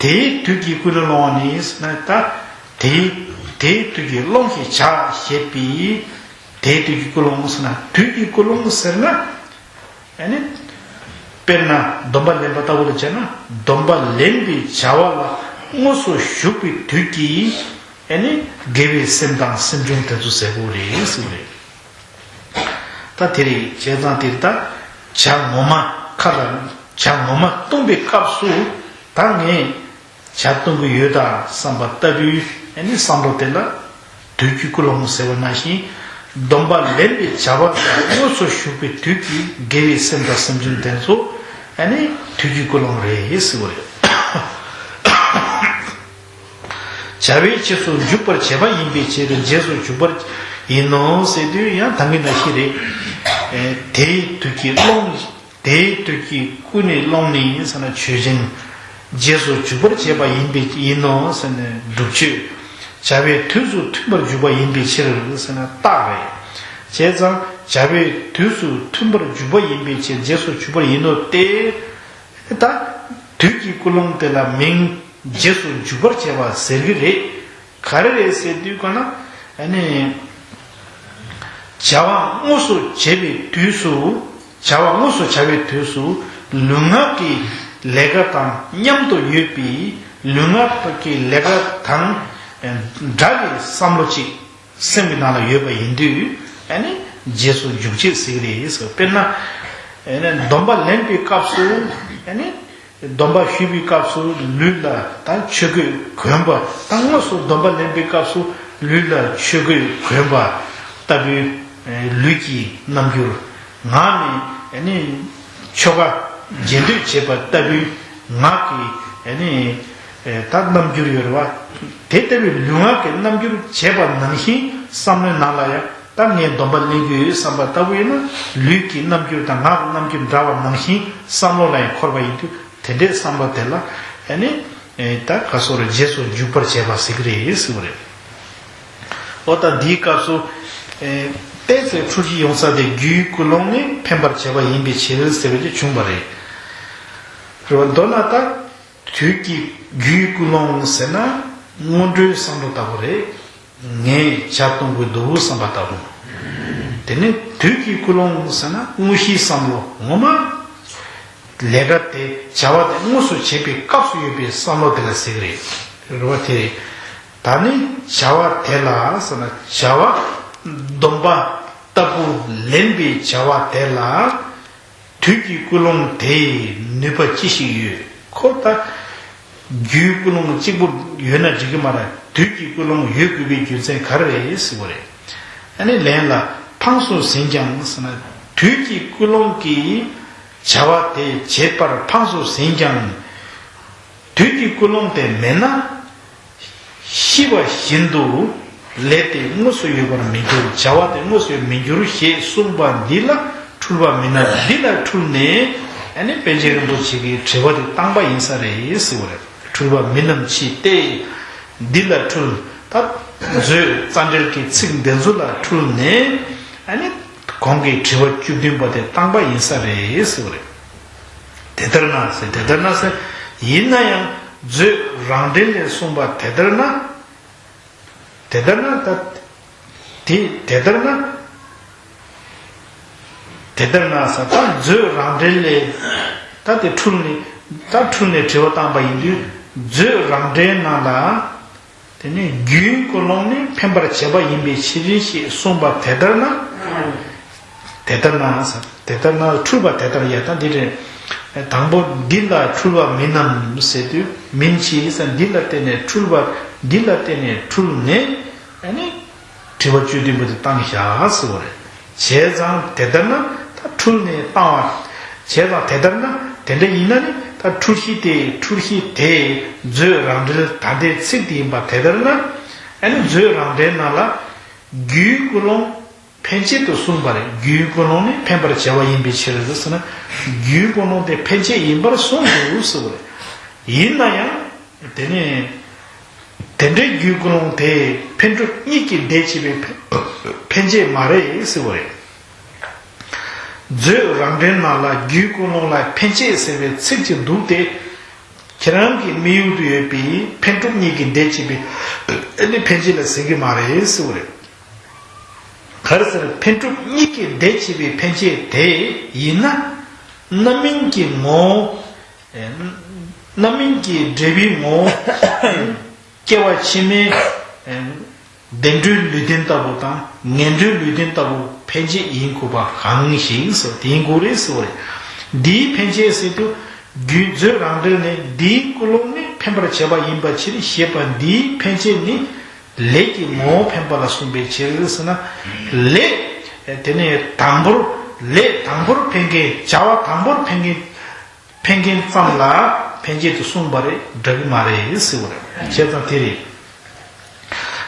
དེའི་དུས་ཀྱི་ཀུན་སློང་ནི་ཟེར་ན་ད་དེའི་དེའི་དུས་ཀྱི་སློང་ཞེས་བྱ་ཞེས་པའི། དེའི་དུས་ཀྱི་ཀུན་སློང་ཟེར་ན་དུས་ཀྱི་ཀུན་སློང་ཟེར་ན། ཨ་ནི། དཔེར་ན་སྡོམ་པ་ལེན་པ་ལྟ་བུ་ལ་བྱས་ན་སྡོམ་པ་ལེན་པའི་བྱ་བ་ལ་དངོས་སུ་ཞུགས་པའི་དུས་ཀྱི་ཨ་ནི་དགེ་བའི་སེམས་དང་སེམས་བྱུང་དེ་ཚོ་ཟེར་དགོས་རེད་ཟེར་བ་རེད། ད་དེ་རེད། བྱས་ཙང་དེར་ད་བྱ་ངོ་མ་ཁ་ལ་བྱ་ངོ་མ་བཏུང་བའི་སྐབས་སུ་ད་ངས། ཇ་བཏུང་གི་ཡོད་ད་བསམ་པ་ལྟ་བུའི་ཨ་ནི་བསམ་བློ་དེ་ལ་དུས་ཀྱི་ཀུན་སློང་ཟེར་བ་ནང་བཞིན་སྡོམ་པ་ལེན་པའི་བྱ་བ་དང་དངོས་སུ་ཞུགས་པའི་དུས་ཀྱི་དགེ་བའི་སེམས་དང་སེམས་བྱུང་དེ་ཚོ་ཨ་ནི་དུས་ཀྱི་ཀུན་སློང་རེད་ཟེར་བ་རེད། བྱ་བའི་རྗེས་སུ་འཇུག་པར་བྱེད་པ་ཡིན་པའི་ཕྱིར་རྗེས་སུ་འཇུག་པར་ཡིན་ནོ་ཟེར་དུས་ཡང་ད་གིན་ནང་བཞིན་རེད། ཨེ་དེའི་དུས་ཀྱི་སློང་། དེའི་དུས་ཀྱི་ཀུན་ནས་སློང་ནི་ཡིན་ཟེར་ན་ཆོས་ཅན། རྗེས་སུ་འཇུག་པར་བྱེད་པ་ཡིན་པའི་ཡིན་ནོ་ཟེར་ན་སྒྲུབ་ཆོས། བྱ་བའི་དུས་སུ་མཐུན་པར་འཇུག་པ་ཡིན་པའི་ཕྱིར་ཟེར་ན་རྟགས་རེད། བྱས་ཙང་བྱ་བའི་དུས་སུ་མཐུན་པར་འཇུག་པ་ཡིན་པའི་ཕྱིར་རྗེས་སུ་འཇུག་པར་ཡིན་ནོ་སྟེ། ད་ དུས་ཀྱི་ཀུན་སློང་དེ་ལ་མིང་རྗེས་སུ་འཇུག་པར་བྱེད་པ་ཟེར་གྱི་རེད། ག་རེ་རེད་ཟེར་དུས་ག་ན། ཨ་ནི། བྱ་བ་དངོས་སུ་བྱེད་པའི་དུས་སུ། བྱ་བ་དངོས་སུ་བྱ་བའི་དུས་སུ། ལུས་ངག་གི་ལས་ཀ་དང་མཉམ་དུ་ཡོད་པའི་ལུས་ངག་གི་ལས་ཀ་དང་འདྲ་བའི་བསམ་བློ་གཅིག་སེམས་ཀྱི་ནང་ལ་ཡོད་པ་ཡིན་དུས། ཨ་ནི་རྗེས་སུ་འཇུག་བྱེད་ཟེར་གྱི་རེད་ཟེར། དཔེར་ན། ཨ་ནི་སྡོམ་པ་ལེན་པའི་སྐབས་སུ། ཨ་ནི། སྡོམ་པ་ཞུས་པའི་སྐབས་སུ་ལུས་ལ་ད་ཆོས་གོས་གོན་པ། ད་དངོས་སུ་སྡོམ་པ་ལེན་པའི་སྐབས་སུ་ལུས་ལ་ཆོས་གོས་གོན་པ་ལྟ་བུའི་ལུས་ཀྱི་རྣམ་འགྱུར། ངག་ནས་ཨ་ནི་ཆོ་ག་རྗེས་ཟློས་བྱེད་པ་ལྟ་བུའི་ངག་གི་ཨ་ནི་ད་རྣམ་འགྱུར་ཡོད་རེད་བ། དེ་ལྟ་བུའི་ལུས་ངག་གི་རྣམ་འགྱུར་བྱེད་པ་ནང་བཞིན་བསམ་བློའི་ནང་ལ་ཡང་། ད་ངས་སྡོམ་པ་ལེན་རྒྱུ་ཡོད་བསམ་པ་ལྟ་བུ་ཡིན་ན། ལུས་ཀྱི་རྣམ་འགྱུར་དང་ངག་གི་རྣམ་འགྱུར་འདྲ་བ་ནང་བཞིན་བསམ་བློ་ལ་ཡང་འཁོར་བ་ཡིན་དུས། དེ་འདྲའི་བསམ་པ་དེ་ལ་ཨ་ནི་ད་ག་སོགས་རེད། རྗེས་སུ་འཇུག་པར་བྱེད་པ་ཟེར་གྱི་རེད་ཟེར་བ་རེད། འོ་ད་འདིའི་སྐབས་སུ་ཏོག་ཙམ་འཁྲུལ་གཞི་ཡོང་ས་དེ་རྒྱུའི་ཀུན་སློང་ནི་འཕེན་པར་བྱེད་པ་ཡིན་པའི་ཕྱིར་ཟེར་བ་དེ་བྱུང་བ་རེད། རེད་བ། མདོར་ན་ད། དུས་ཀྱི་རྒྱུའི་ཀུན་སློང་ཟེར་ན་སྔོན་འགྲོའི་བསམ་བློ་ལྟ་བུ་རེད། ངས་ཇ་བཏུང་གི་འདུག་བསམ་པ་ལྟ་བུ། དེ་ནས་དུས་ཀྱི་ཀུན་སློང་ཟེར་ན་དངོས་གཞིའི་བསམ་བློ་ངོ་མ། ལས་ཀ་དེ་བྱ་བ་དེ་དངོས་སུ་བྱེད་པའི་སྐབས་སུ་ཡོད་པའི་བསམ་བློ་དེ་ལ་ཟེར་གྱི་རེད། རེད་བ། དེ་རེད། ད་ནི་བྱ་བ་དེ་ལ་ཟེར་ན་བྱ་བ་སྡོམ་པ་ལྟ་བུ་ལེན་པའི་བྱ་བ་དེ་ལ། དུས་ཀྱི་ཀུན་སློང་དེའི་ནུས་པ་ཅི་ཞིག་ཡོད། ཁོ་ད་རྒྱུའི་ཀུན་སློང་གཅིག་པུ་ཡོད་ན་འགྲིག་གི་མ་རེད། དུས་ཀྱི་ཀུན་སློང་ཡོད་དགོས་པའི་རྒྱུ་མཚན་ག་རེ་རེད་ཟེར་བ་རེད། ཨ་ནི་ལན་ལ་ཕངས་སུ་ཟིན་ཀྱང་ཟེར་ན། དུས་ཀྱི་ཀུན་སློང་གིས་བྱ་བ་དེ་བྱེད་པར་ཕངས་སུ་ཟིན་ཀྱང་། དུས་ཀྱི་ཀུན་སློང་དེ་མེད་ན། ཤི་བ་བཞིན་དུ་ལས་དེ་དངོས་སུ་ཡོད་པར་མི་འགྱུར། བྱ་བ་དེ་དངོས་སུ་ཡོད་མི་འགྱུར་ཞེས་གསུངས་པ་འདི་ལ་འཁྲུལ་པ་མིན་ནམ། འདི་ལ་འཁྲུལ་ནས་ཨ་ནི་པཎ་ཆེན་རིན་པོ་ཆེ་གིས་དྲི་བ་དེ་བཏང་པ་ཡིན་ས་རེད་ཟེར་བ་རེད། འཁྲུལ་པ་མིན་ནམ་ཅི་སྟེ། འདི་ལ་འཁྲུལ། ད་མཛོད་རྩ་འགྲེལ་གྱི་ཚིག་འདི་ཚོ་ལ་འཁྲུལ་ནས་ཨ་ནི་གོང་གི་དྲི་བ་བཅུ་བདུན་པ་དེ་བཏང་པ་ཡིན་ས་རེད་ཟེར་བ་རེད། དེ་ལྟར་ན་ཟེར། དེ་ལྟར་ན་ཟེར། ཡིན་ན་ཡང་མཛོད་རང་འགྲེལ་ལས་གསུངས་པ་དེ་ལྟར་ན། དེ་ལྟར་ན་ད། དེ་དེ་ལྟར་ན། དེ་ལྟར་ན་ཟེར། ད་མཛོད་རང་འགྲེལ་ལས། ད་དེ་འཁྲུལ་ནས། ད་འཁྲུལ་ནས་དྲི་བ་བཏང་པ་ཡིན་དུས། མཛོད་རང་འགྲེལ་ནང་ལ། དེ་ནས་རྒྱུའི་ཀུན་སློང་ནི་འཕེན་པར་བྱེད་པ་ཡིན་པའི་ཕྱིར་ཞེས་གསུངས་པ་དེ་ལྟར་ན། དེ་ལྟར་ན་ཟེར། དེ་ལྟར་ན་འཁྲུལ་པ་དེ་ལྟར་ཡ། ད་འདི་རེད། དང་པོ་འདི་ལ་འཁྲུལ་པ་མིན་ནམ་ཟེར་དུས་མིན་ཞེས་ཟེར། འདི་ལ་བརྟེན་ནས་འཁྲུལ་པ། འདི་ལ་བརྟེན་ནས་འཁྲུལ་ནས་ཨ་ནི་དྲི་བ་བཅུ་བདུན་པོ་དེ་བཏང་བཞག་ཟེར་བ་རེད། བྱས་ཙང་དེ་ལྟར་ན་ད་འཁྲུལ་ནས་བཏང་བ། བྱས་ཙང་དེ་ལྟར་ན་དེ་འདྲ་ཡིན་ན་ནི་ད་འཁྲུལ་གཞི་དེ། འཁྲུལ་གཞི་དེ་མཛོད་རང་འགྲེལ་ད་ལྟའི་ཚིག་དེ་ཡིན་པ་དེ་ལྟར་ན། ཨ་ནི་མཛོད་རང་འགྲེལ་ནང་ལ་རྒྱུའི་ཀུན་སློང་འཕེན་བྱེད་དུ་གསུངས་པ་རེད། རྒྱུའི་ཀུན་སློང་ནི་འཕེན་པར་བྱ་བ་ཡིན་པའི་ཕྱིར་ཟེར་ན། རྒྱུའི་ཀུན་སློང་དེ་འཕེན་བྱེད་ཡིན་པར་གསུངས་འདུག་ཟེར་བ་རེད། ཡིན་ན་ཡང་དེ་ནི། དེ་འདྲའི་རྒྱུའི་ཀུན་སློང་དེ་འཕེན་གྲུབ་གཉིས་ཀྱིས་འདས་བྱེད་པའི་འཕེན་བྱེད་མ་རེད་ཟེར་བ་རེད། མཛོད་རང་འགྲེལ་ནང་ལ་རྒྱུའི་ཀུན་སློང་ལ་འཕེན་བྱེད་ཟེར་བའི་ཚིག་ཅིག་འདུག་སྟེ། ཁྱེད་རང་གི་དམིགས་ཡུལ་དུ་ཡོད་པའི་འཕེན་གྲུབ་གཉིས་ཀྱིས་འདས་བྱེད་པའི་ཨ་ནི་འཕེན་བྱེད་ལ་ཟེར་གྱི་མ་རེད་ཟེར་བ་རེད། ག་རེ་ཟེར། འཕེན་གྲུབ་གཉིས་ཀྱིས་འདས་བྱེད་པའི་འཕེན་བྱེད་དེ་ཡིན་ན། རྣམ་སྨིན་གྱི་ངོ་བོ། རྣམ་སྨིན་གྱི་འབྲས་བུའི་ངོ་བོ། སྐྱེ་བ་ཕྱི་མའི་བདེ་འགྲོའི་ལུས་རྟེན་ལྟ་བུ་དང་ངན་འགྲོའི་ལུས་རྟེན་ལྟ་བུ་འཕེན་བྱེད་ཡིན་དགོས་པ་གང་ཞིག་ཟེར། དེ་ཡིན་དགོས་རེད་ཟེར་བ་རེད། འདིའི་འཕེན་བྱེད་ཟེར་དུས། རྒྱུའི་མཛོད་རང་འགྲེལ་ནས་འདིའི་ཀུན་སློང་ནི་འཕེན་པར་བྱེད་པ་ཡིན་པའི་ཕྱིར་ཞེས་པ་འདིའི་འཕེན་བྱེད་ནི། ལས་ཀྱི་ངོ་བོ་འཕེན་པ་ལ་གསུངས་པའི་ཕྱིར་ཟེར་ན། ལས། དེ་ནས་དང་པོར། ལས་དང་པོར་འཕེན་མཁན། བྱ་བ་དང་པོར་འཕེན་མཁན། འཕེན་མཁན་ཙམ་ལ་འཕེན་བྱེད་དུ་གསུངས་པ་རེད། འདྲ་གི་མ་རེད་ཟེར་བ་རེད། བྱས་ཙང་དེ་རེད།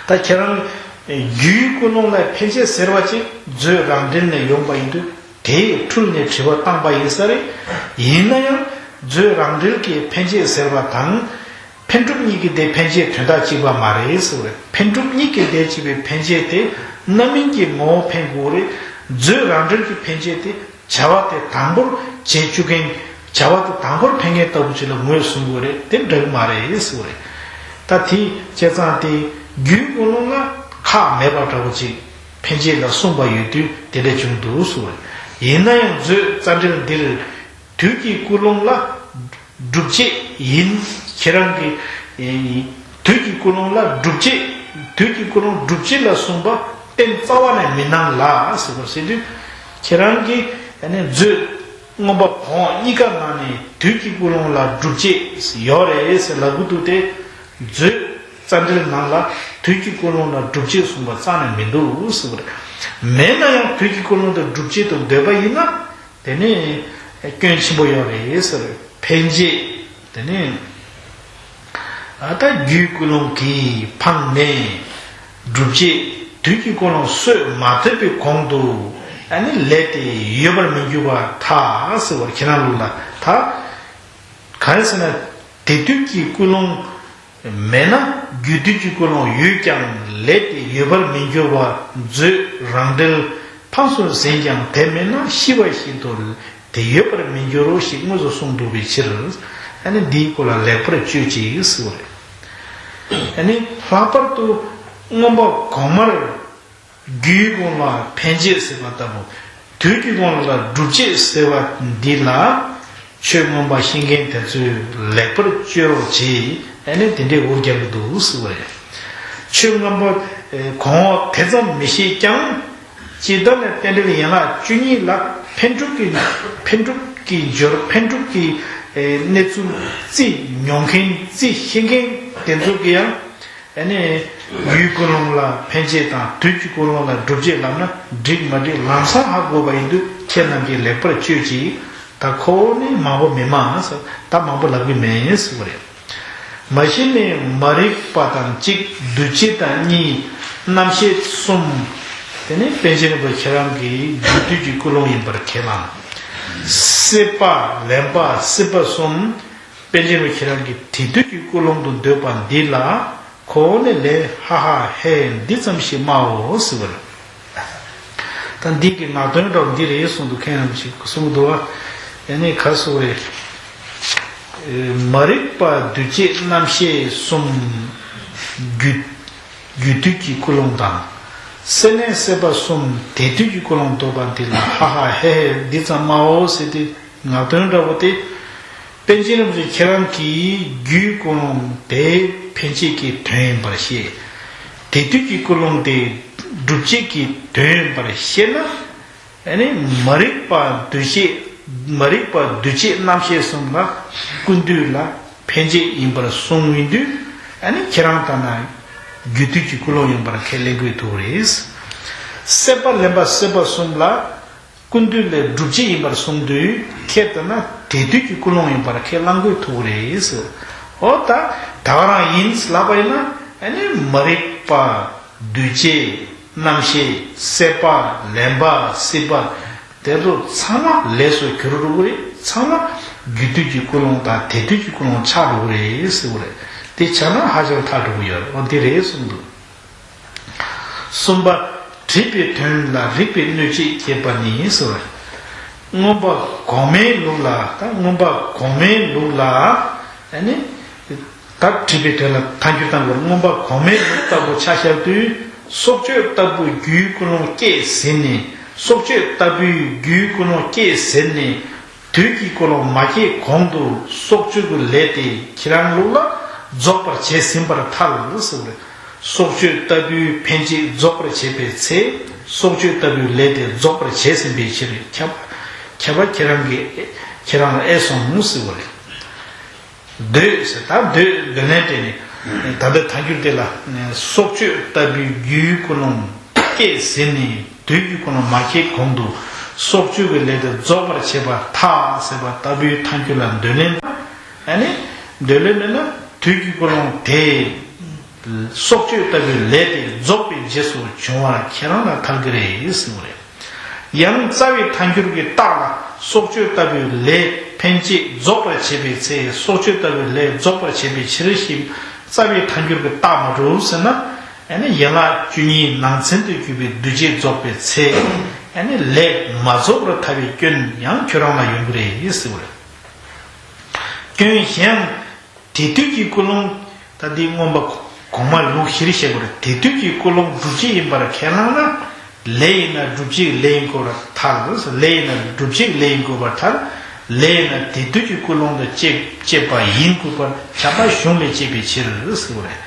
ད་ཁྱེད་རང་རྒྱུའི་ཀུན་སློང་ལ་འཕེན་བྱེད་ཟེར་བ་ཅིག་མཛོད་རང་འགྲེལ་ནས་ཡོང་པ་ཡིན་དུས། དེས་འཁྲུལ་ནས་དྲི་བ་བཏང་པ་ཡིན་ས་རེད། ཡིན་ན་ཡང་མཛོད་རང་འགྲེལ་གྱི་འཕེན་བྱེད་ཟེར་བ་དང་། འཕེན་གྲུབ་གཉིས་ཀྱི་དེ་འཕེན་བྱེད་དོན་དག་གཅིག་པ་མ་རེད་ཟེར་བ་རེད། འཕེན་གྲུབ་གཉིས་ཀྱི་དེ་བྱེད་པའི་འཕེན་བྱེད་དེ་རྣམ་སྨིན་གྱི་ངོ་བོ་འཕེན་དགོས་རེད། མཛོད་རང་འགྲེལ་གྱི་འཕེན་བྱེད་དེ་བྱ་བ་དེ་དང་པོར་བྱེད་བཅུག་མཁན། བྱ་ བྱ་བ་དེ་དང་པོར་ཕན་མཁན་ལྟ་བུ་ཅིག་ལ་ངོས་བཟུང་དགོས་རེད། དེ་འདྲ་གི་མ་རེད་ཟེར་བ་རེད། ད་དེ་བྱས་ཙང་དེ་རྒྱུའི་ཀུན་སློང་ལ་ཁག་མེད་པ་འདྲ་བོ་ཅིག་ཕན་ཆད་ལ་གསུངས་པ་ཡོད་དུས་དེ་འདྲ་བྱུང་འདུག་ཟེར་བ་རེད། ཡིན་ན་ཡང་མཛོད་རྩ་འགྲེལ་འདིར་དུས་ཀྱི་ཀུན་སློང་ལ་སྒྲུབ་བྱེད་ཡིན། ཁྱེད་རང་གི་ཨེ་དུས་ཀྱི་ཀུན་སློང་ལ་སྒྲུབ་བྱེད། དུས་ཀྱི་ཀུན་སློང་སྒྲུབ་བྱེད་ལ་གསུངས་པ་གཏན་རྩ་བ་ནས་མི་སྣང་ལ་ཟེར་བ་ཟེར་དུས། ཁྱེད་རང་གི་ཨ་ནི་མཛོད་མངོན་པ་གོང་འོག་གཉིས་ཀ་ནང་ནས་དུས་ཀྱི་ཀུན་སློང་ལ་སྒྲུབ་བྱེད་ཡོད་རེད་ཟེར་ལབ་གི་འདུག་སྟེ། མཛོད་རྩ་འགྲེལ་ནང་ལ་དུས་ཀྱི་ཀུན་སློང་ལ་སྒྲུབ་བྱེད་གསུངས་པ་རྩ་ནས་མི་འདུག་ཟེར་བ་རེད། མེད་ན་ཡང་དུས་ཀྱི་ཀུན་སློང་དེ་སྒྲུབ་བྱེད་དུ་འདོད་པ་ཡིན་ན། དེ་ནི་སྐྱོན་ཆེན་པོ་ཡོད་རེད་ཟེར། ཕན་ཆད་དེ་ནི་ཨ་ད་རྒྱུའི་ཀུན་སློང་གིས་འཕངས་ནས་སྒྲུབ་བྱེད་དུས་ཀྱི་ཀུན་སློང་གསོས་མ་ཐུབ་པའི་གོང་དུ་ཨ་ནི་ལས་དེ་ཡོད་པར་མི་འགྱུར་བར་ཐལ་ཟེར་བར་ཁྱེད་རང་ལུགས་ལ་ད། གང་ཡིན་ཟེར་ན། དེ་དུས་ཀྱི་ཀུན་སློང་མེད་ན་རྒྱུ་དུས་ཀྱི་ཀུན་སློང་ཡོད་ཀྱང་ལས་དེ་ཡོད་པར་མི་འགྱུར་བ་མཛོད་རང་འགྲེལ་འཕངས་སོ་ཟིན་ཀྱང་དེ་མེད་ན་ཤི་བ་བཞིན་དུ་དེ་ཡོད་པར་མི་འགྱུར་རོ་ཞེས་དངོས་སུ་གསུངས་འདུག་པའི་ཕྱིར། ཨ་ནི་འདིའི་སྐོར་ལ་ལེགས་པར་དཔྱོད་ཅིག་ཟེར་བ་རེད། ཨ་ནི་ལྷག་པར་དུ་མངོན་པ་གོང་མར། རྒྱུའི་ཀུན་སློང་ལ་ཕན་ཆད་ཟེར་བ་ལྟ་བུ། དུས་ཀྱི་ཀུན་སློང་ལ་སྒྲུབ་བྱེད་ཟེར་བ་འདི་ལ། ཆོས་མངོན་པ་ཤེས་མཁན་དེ་ཚོས་ལེགས་པར་དཔྱོད་རོགས་བྱེད། ཨ་ནི་དེ་འདྲའི་འུར་རྒྱག་གི་འདུག་ཟེར་བ་རེད། ཆོས་མངོན་པ་གོང་འོག་དེ་ཙམ་མི་ཤེས་ཀྱང་། སྤྱིར་བཏང་ནས་རྟེན་འབྲེལ་ཡན་ལག་བཅུ་གཉིས་ལ་འཕེན་སྒྲུབ་ཀྱི་འཕེན་སྒྲུབ་ཀྱི་སྦྱོར། འཕེན་སྒྲུབ་ཀྱི་གནས་ཚུལ་རྩིས་མྱོང་མཁན་རྩིས་ཤེས་མཁན་དེ་ཚོ་གིས་ཡང་། ཨ་ནི། རྒྱུའི་ཀུན་སློང་ལ་ཕན་ཆད་དང་དུས་ཀྱི་ཀུན་སློང་ལ་སྒྲུབ་བྱེད་ལབ་ན་འགྲིག་མ་འགྲིག་ལམ་སང་ཧ་གོ་བ་ཡིན་དུས་ཁྱེད་རྣམས་ཀྱིས་ལེགས་པར་དཔྱོད་ཅིག། ད་ཁོ་བོ་ནི་མང་པོ་མི་སྨྲ་ཟེར། ད་མང་པོ་ལབ་ཀྱི་མེད་ཟེར་བ་རེད། མ་གཞི་ནི་མ་རིག་པ་དང་གཅིག། འདུ་བྱེད་དང་གཉིས། རྣམ་ཤེས་གསུམ། དེ་ནི་པཎ་ཆེན་རིན་པོ་ཆེ་ཁྱེད་རང་གིས་རྒྱུ་དུས་ཀྱི་ཀུན་སློང་ཡིན་པར་ཁས་བླངས། སྲེད་པ་ལེན་པ་སྲིད་པ་གསུམ། པཎ་ཆེན་རིན་པོ་ཆེ་ཁྱེད་རང་གིས་དེ་དུས་ཀྱི་ཀུན་སློང་དུ་འདོད་པ་འདི་ལ། ཁོ་བོ་ནི་ལས་ཧ་ཧ་ཧེ་འདི་ཙམ་ཞིག་སྨྲའོ་ཟེར་བ་རེད། ད་འདི་གི་ངག་དོན་འདྲ་བོ་འདི་རེད་གསུངས་འདུག། མཁན་རྣམས་ཞིག་གསུང་གི་འདུག་བ། ཨ་ནི་ག་སོ་བའི། མ་རིག་པ་འདུ་བྱེད་རྣམ་ཤེས་གསུམ། རྒྱུ་རྒྱུ་དུས་ཀྱི་ཀུན་སློང་དང་། སྲེད་ལེན་སྲེད་པ་གསུམ། དེ་དུས་ཀྱི་ཀུན་སློང་འདོད་པ་འདི་ལ་ཧ་ཧ་ཧེ་ཧེ་འདི་ཙམ་སྨྲའོ་ཟེར་ཏེ། ངག་དོན་འདྲ་བོ་སྟེ། པཎ་ཆེན་རིན་པོ་ཆེ་ཁྱེད་རང་གིས་རྒྱུའི་ཀུན་སློང་དེ་ཕན་ཆད་ཀྱི་དོན་ཡིན་པར་བཤད། དེ་དུས་ཀྱི་ཀུན་སློང་དེ་སྒྲུབ་བྱེད་ཀྱི་དོན་ཡིན་པར་བཤད་ན། ཨ་ནི་མ་རིག་པ་འདུ་བྱེད། མ་རིག་པ་འདུ་བྱེད་རྣམ་ཤེས་གསུམ་ལ་ཀུན་བཏུས་ལ་ཕན་ཆད་ཡིན་པར་གསུངས་ཡོང་དུས། ཨ་ནི་ཁྱེད་རང་ལྟར་ན་རྒྱུ་དུས་ཀྱི་ཀུན་སློང་ཡིན་པར་ཁས་ལེན་དགོས་ཐུག་རེད། སྲེད་པ་ལེན་པ་སྲེད་པ་གསུམ་ལ། ཀུན་བཏུས་ལས་སྒྲུབ་བྱེད་ཡིན་པར་གསུངས་དུས་ཁྱེད་ལྟར་ན་དེ་དུས་ཀྱི་ཀུན་སློང་ཡིན་པར་ཁས་བླང་དགོས་ཐུག་རེད། འོ་ད་ད་ག་རང་ཡིན་ལབ་པ་ཡིན་ན། ཨ་ནི་མ་རིག་པ། འདུ་བྱེད། རྣམ་ཤེས། སྲེད་པ། ལེན་པ། སྲིད་པ། དེ་ཚོ་ཚང་མ་ལས་སུ་གྱུར་འགྲོ་གི་རེད། ཚང་མ་རྒྱུ་དུས་ཀྱི་ཀུན་སློང་དང་དེ་དུས་ཀྱི་ཀུན་སློང་ཆགས་འགྲོ་གི་རེད་ཟེར་བ་རེད། དེ་ཆགས་ན་ཧ་ཅང་ཐག་འགྲོ་གི་ཡོད་རེད། འོ་འདི་རེད་གསུངས་འདུག། གསུམ་པ། དྲིས་པའི་དོན་ལ་རིགས་པས་གནོད་བྱེད་ཅེས་པ་ནི་ཟེར་བ་རེད། མངོན་པ་གོང་མའི་ལུགས་ལ། ད་མངོན་པ་གོང་མའི་ལུགས་ལ། ཨ་ནི། ད་དྲིས་པའི་དོན་ལ་ཐལ་འགྱུར་བཏང་དགོས། མངོན་པ་གོང་མའི་ལུགས་ལྟ་བུ་ཆ་བཞག་དུས། སྲོག་གཅོད་ལྟ་བུའི་རྒྱུའི་ཀུན་སློང་སྐྱེས་ཟིན་ནས། སྲོག་གཅོད་ལྟ་བུའི་རྒྱུའི་ཀུན་སློང་སྐྱེས་ཟིན་ནས། དུས་ཀྱི་ཀུན་སློང་མ་སྐྱེས་གོང་དུ་སྲོག་གཅོད་ཀྱི་ལས་དེ་ཁྱེད་རང་ལུགས་ལ་རྫོགས་པར་བྱས་ཟིན་པར་ཐལ་ཟེར་བ་རེད། སྲོག་གཅོད་ལྟ་བུའི་ཕན་བྱེད་རྫོགས་པར་བྱེད་པའི་ཚེ། སྲོག་གཅོད་ལྟ་བུའི་ལས་དེ་རྫོགས་པར་བྱས་ཟིན་པའི་ཕྱིར། ཁྱབ་ཁྱབ་པ་ཁྱེད་རང་གིས་ཁྱེད་རང་ལ་ཨེ་སོང་ཟེར་བ་རེད། འདོད་ཟེར། ད་འདོད། འདོད་ལན་སྤྲད་ནས། ད་ལྟའི་ཐལ་འགྱུར་དེ་ལ། སྲོག་གཅོད་ལྟ་བུའི་རྒྱུའི་ཀུན་སློང་སྐྱེས་ཟིན་ནས། དུས་ཀྱི་ཀུན་སློང་མ་སྐྱེས་གོང་དུ་སྲོག་གཅོད་ཀྱི་ལས་དེ་རྫོགས་པར་བྱེད་པར་ཐལ་ཟེར་བ་ལྟ་བུའི་ཐལ་འགྱུར་ལ་འདོད་ལན། ཨ་ནི་འདོད་ལན་མེད་ན་དུས་ཀྱི་ཀུན་སློང་དེ། སྲོག་གཅོད་ལྟ་བུའི་ལས་དེ་རྫོགས་པའི་རྗེས་སུ་འབྱུང་བར་ཁྱེད་རང་ལ་ཐལ་གྱི་རེད་ཟེར་བ་རེད། ཡང་རྩ་བའི་ཐལ་འགྱུར་གྱི་རྟགས་ལ། སྲོག་གཅོད་ལྟ་བུའི་ལས་ཕན་བྱེད་རྫོགས་པར་བྱེད་པའི་ཚེ། སྲོག་གཅོད་ལྟ་བུའི་ལས་རྫོགས་པར་བྱེད་པའི་ཕྱིར་ཞེས་རྩ་བའི་ཐལ་འགྱུར་གྱི་རྟགས་མ་གྲུབ་ཟེར་ན། ཨ་ནི་ཡན་ལག་བཅུ་གཉིས་ནང་ཚན་དུ་གྱུར་པའི་འདུ་བྱེད་རྫོགས་པའི་ཚེ། ཨ་ནི་ལས་མ་རྫོགས་པར་ཐལ་བའི་སྐྱོན་ཡང་ཁྱོད་རང་ལ་ཡོང་གི་རེད་ཟེར་བ་རེད། སྐྱོན་གཞན་དེ་དུས་ཀྱི་ཀུན་སློང་། ད་འདི་མངོན་པ་གོང་མ་ལུགས་བཞིར་བཤད་དགོས་རེད། དེ་དུས་ཀྱི་ཀུན་སློང་སྒྲུབ་བྱེད་ཡིན་པར་ཁས་བླངས་ན། ལས་ཡིན་ན་སྒྲུབ་བྱེད་ལས་ཡིན་དགོས་པར་ཐལ། ལས་ཡིན་ན་སྒྲུབ་བྱེད་ལས་ཡིན་དགོས་པར་ཐལ། ལས་ཡིན་ན་དེ་དུས་ཀྱི་ཀུན་སློང་དང་བཅས་བཅས་པ་ཡིན་དགོས་པར་ཁྱབ་པ་གཞུང་ལས་བཤད་པའི་ཕྱིར་ཟེར་བ་རེད།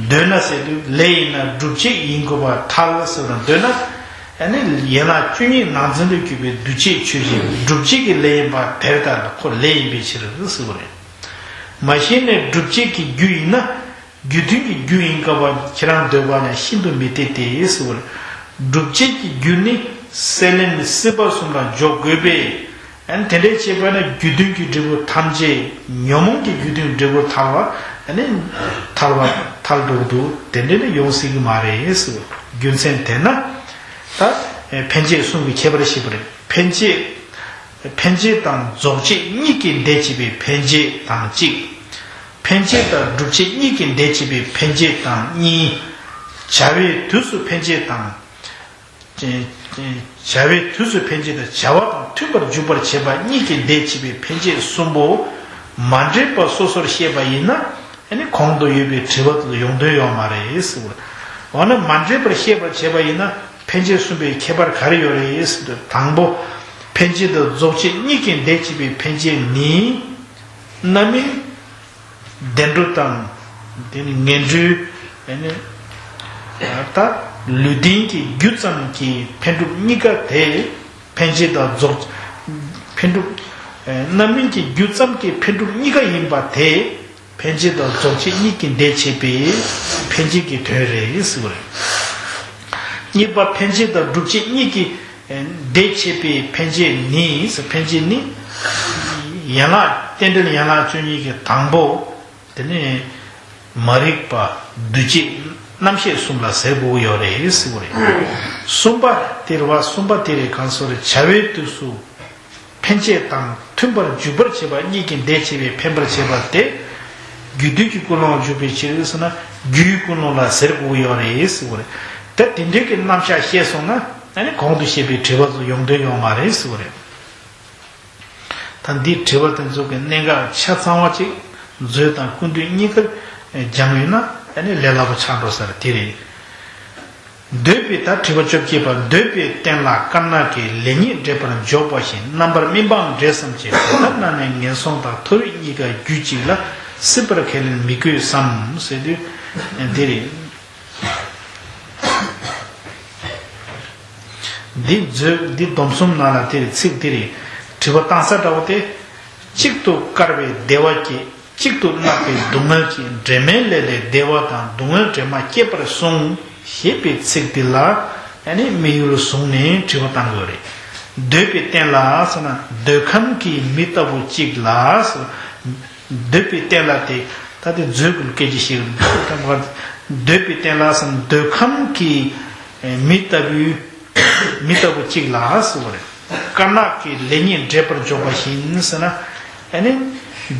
འདོད་ན་ཟེར་དུས་ལས་ཡིན་ན་སྒྲུབ་བྱེད་ཡིན་དགོས་པར་ཐལ་ཟེར་བ་འདོད་ན། ཨ་ནི་ཡན་ལག་བཅུ་གཉིས་ནང་ཚན་དུ་གྱུར་པའི་འདུ་བྱེད་ཆོས་ཅན་སྒྲུབ་བྱེད་ཀྱི་ལས་ཡིན་པ་དེར་ལྟར་ཁོ་ལས་ཡིན་པའི་ཕྱིར་ཟེར་བ་རེད། མ་གཞི་ནས་སྒྲུབ་བྱེད་ཀྱི་རྒྱུ་ཡིན་ན། རྒྱུ་མཐུན་གྱི་རྒྱུ་ཡིན་དགོས་པ་ཁྱེད་རང་འདོད་པ་ན་ཤིན་ཏུ་མི་འཐད་དེ་ཟེར་བ་རེད། སྒྲུབ་བྱེད་ཀྱི་རྒྱུ་ནི་སྲེད་ལེན་སྲིད་པ་གསུམ་ལ་འཇོག་དགོས་པས། ཨ་ནི་དེ་འདྲའི་བྱས་པ་ན་རྒྱུ་མཐུན་གྱི་འབྲས་བུ་ཐམས་ཅད་ཉོན་མོངས་ཀྱི་རྒྱུ་མཐུན་འབྲས་བུར་ཐལ་བ། ཨ་ནི་ཐལ་བ་ཐལ་འགྲོ་གི་འདུག་དེ་འདྲ་ནི་ཡོང་སྲིད་ཀྱི་མ་རེད་ཟེར། རྒྱུ་མཚན་དེ་ན་ད་ཕན་བྱེད་གསུམ་གྱི་ཁྱད་པར་ཤེས་པ་རེད། ཕན་བྱེད། ཕན་བྱེད་དང་རྫོགས་བྱེད་གཉིས་ཀྱི་འདས་བྱེད་པའི་ཕན་བྱེད་དང་གཅིག་ཕན་བྱེད་དང་སྒྲུབ་བྱེད་གཉིས་ཀྱི་འདས་བྱེད་པའི་ཕན་བྱེད་དང་གཉིས། བྱ་བའི་དུས་སུ་ཕན་བྱེད་དང་། བྱ་བའི་དུས་སུ་ཕན་བྱེད་དང་བྱ་བ་དང་མཐུན་པར་འཇུག་པར་བྱེད་པ་གཉིས་ཀྱི་འདས་བྱེད་པའི་ཕན་བྱེད་གསུམ་པོ་མ་འདྲེས་པ་སོ་སོར་བཤད་པ་ཡིན་ན། ཨ་ནི་གོང་དུ་ཡོད་པའི་དྲི་བ་དེ་ལ་ཡོང་དོན་ཡོད་མ་རེད་ཟེར་བ་རེད། འོ་ན་མ་འདྲེས་པར་བཤད་པར་བྱེད་པ་ཡིན་ན་ཕན་བྱེད་གསུམ་པའི་ཁྱད་པར་ག་རེ་ཡོད་རེད་ཟེར་དུས། དང་པོ། ཕན་བྱེད་དང་རྫོགས་བྱེད་གཉིས་ཀྱི་འདས་བྱེད་པའི་ཕན་བྱེད་ནི། རྣམ་སྨིན། བདེ་འགྲོ་དང་། དེ་ནི་ངན་འགྲོའི། ཨ་ནི་ད་ལུས་རྟེན་གྱི་རྒྱུ་ཙམ་གྱི་འཕེན་སྒྲུབ་གཉིས་ཀ་དེ། ཕན་བྱེད་དང་རྫོགས། འཕེན་སྒྲུབ། རྣམ་སྨིན་གྱི་རྒྱུ་ཙམ་གྱི་འཕེན་སྒྲུབ་གཉིས་ཀ་ཡིན་པ་དེ། ཕན་བྱེད་དང་རྫོགས་བྱེད་གཉིས་ཀྱི་འདས་བྱེད་པའི་ཕན་བྱེད་ཀྱི་དོན་རེད་ཟེར་བ་རེད། གཉིས་པ། ཕན་བྱེད་དང་སྒྲུབ་བྱེད་གཉིས་ཀྱི་འདས་བྱེད་པའི་ཕན་བྱེད་ནི། ཕན་བྱེད་ནི། ཡན་ལག་རྟེན་འབྲེལ་ཡན་ལག་བཅུ་གཉིས་ཀྱི་དང་པོ། དེ་ནས་མ་རིག་པ། འདུ་བྱེད། རྣམ་ཤེས་གསུམ་ལ་ཟེར་དགོས་ཀྱི་ཡོད་རེད་ཟེར་བ་རེད། གསུམ་པ་དེ་རེད་བ། གསུམ་པ་དེ་རེད། གང་སོ་རེད། བྱ་བའི་དུས་སུ་ཕན་བྱེད་དང་མཐུན་པར་འཇུག་པར་བྱེད་པ་གཉིས་ཀྱི་འདས་བྱེད་པའི་འཕེན་པར་བྱེད་པ་དེ། རྒྱུ་དུས་ཀྱི་ཀུན་སློང་ལ་འཇུག་པའི་ཕྱིར་ཟེར་ན་རྒྱུའི་ཀུན་སློང་ལ་ཟེར་དགོས་ཀྱི་ཡོད་རེད་ཟེར་བ་རེད། ད་དེ་འདྲའི་གི་རྣམ་གཞག་བཤད་སོང་ན་ཨ་ནི་གོང་དུ་བཤད་པའི་དྲི་བ་ཚོ་ཡོང་དོན་ཡོད་མ་རེད་ཟེར་བ་རེད། ད་འདིའི་དྲི་བ་དེ་ཚོ་གི་གནད་འགག་ཆ་ཚང་བ་ཅིག་མཛོད་དང་ཀུན་བཏུས་གཉིས་ཀར་སྦྱངས་ཡོད་ན་ཨ་ནི་ལས་སླ་པོ་ཆགས་འགྲོ་ས་རེད། དེ་རེད། འདོད་པའི། ད་དྲི་བ་བཅོ་བརྒྱད་པ། འདོད་པའི་རྟེན་ལ་དཀར་ནག་གི་ལེགས་ཉེས་འདྲེས་པར་འཇོག་པ་བཞིན་རྣམ་པར་སྨིན་པའང་འདྲེས་སམ་ཅེ། དེ་ལྟར་ན་ནི་ངན་སོང་དང་མཐོ་རིས་གཉིས་ཀ་རྒྱུད་གཅིག་ལ་སྲིད་པར་ཁས་ལེན་མི་དགོས་སམ་ཟེར་དུས་འདི་རེད། འདི་མཛོད་འདི་སྡོམ་གསུམ་ནང་ལ་དེ་རེད། ཚིག་དེ་རེད། དྲི་བ་བཏང་ས་འདྲ་བོ་དེ། གཅིག་ཏུ་དཀར་བའི་བདེ་བ་སྐྱེད། གཅིག་ཏུ་གནག་པའི་སྡུག་བསྔལ་སྐྱེད། འདྲེས་མའི་ལས་ལས་བདེ་བ་དང་སྡུག་བསྔལ་འདྲེས་མ་སྐྱེད་པར་གསུངས། ཞེས་པའི་ཚིག་འདི་ལ་ཨ་ནི་དམིགས་ཡུལ་བཟུང་ནས་དྲི་བ་བཏང་དགོས་རེད། འདོད་པའི་རྟེན་ལ་ཟེར་ན་འདོད་ཁམས་ཀྱི་མི་ལྟ་བུ་གཅིག་ལ་ཟེར། འདོད་པའི་རྟེན་ལ་དེ་ད་དེ་མཛོད་ཀྱི་སྐད་ཆ་ཞིག་རེད། འདོད་པའི་རྟེན་ལ་ཟེར་ན་འདོད་ཁམས་ཀྱི་མི་ལྟ་བུའི་མི་ལྟ་བུ་གཅིག་ལ་ཟེར་བ་རེད། དཀར་ནག་གི་ལེགས་ཉེས་འདྲེས་པར་འཇོག་པ་བཞིན་ཟེར་ན། ཨ་ནི་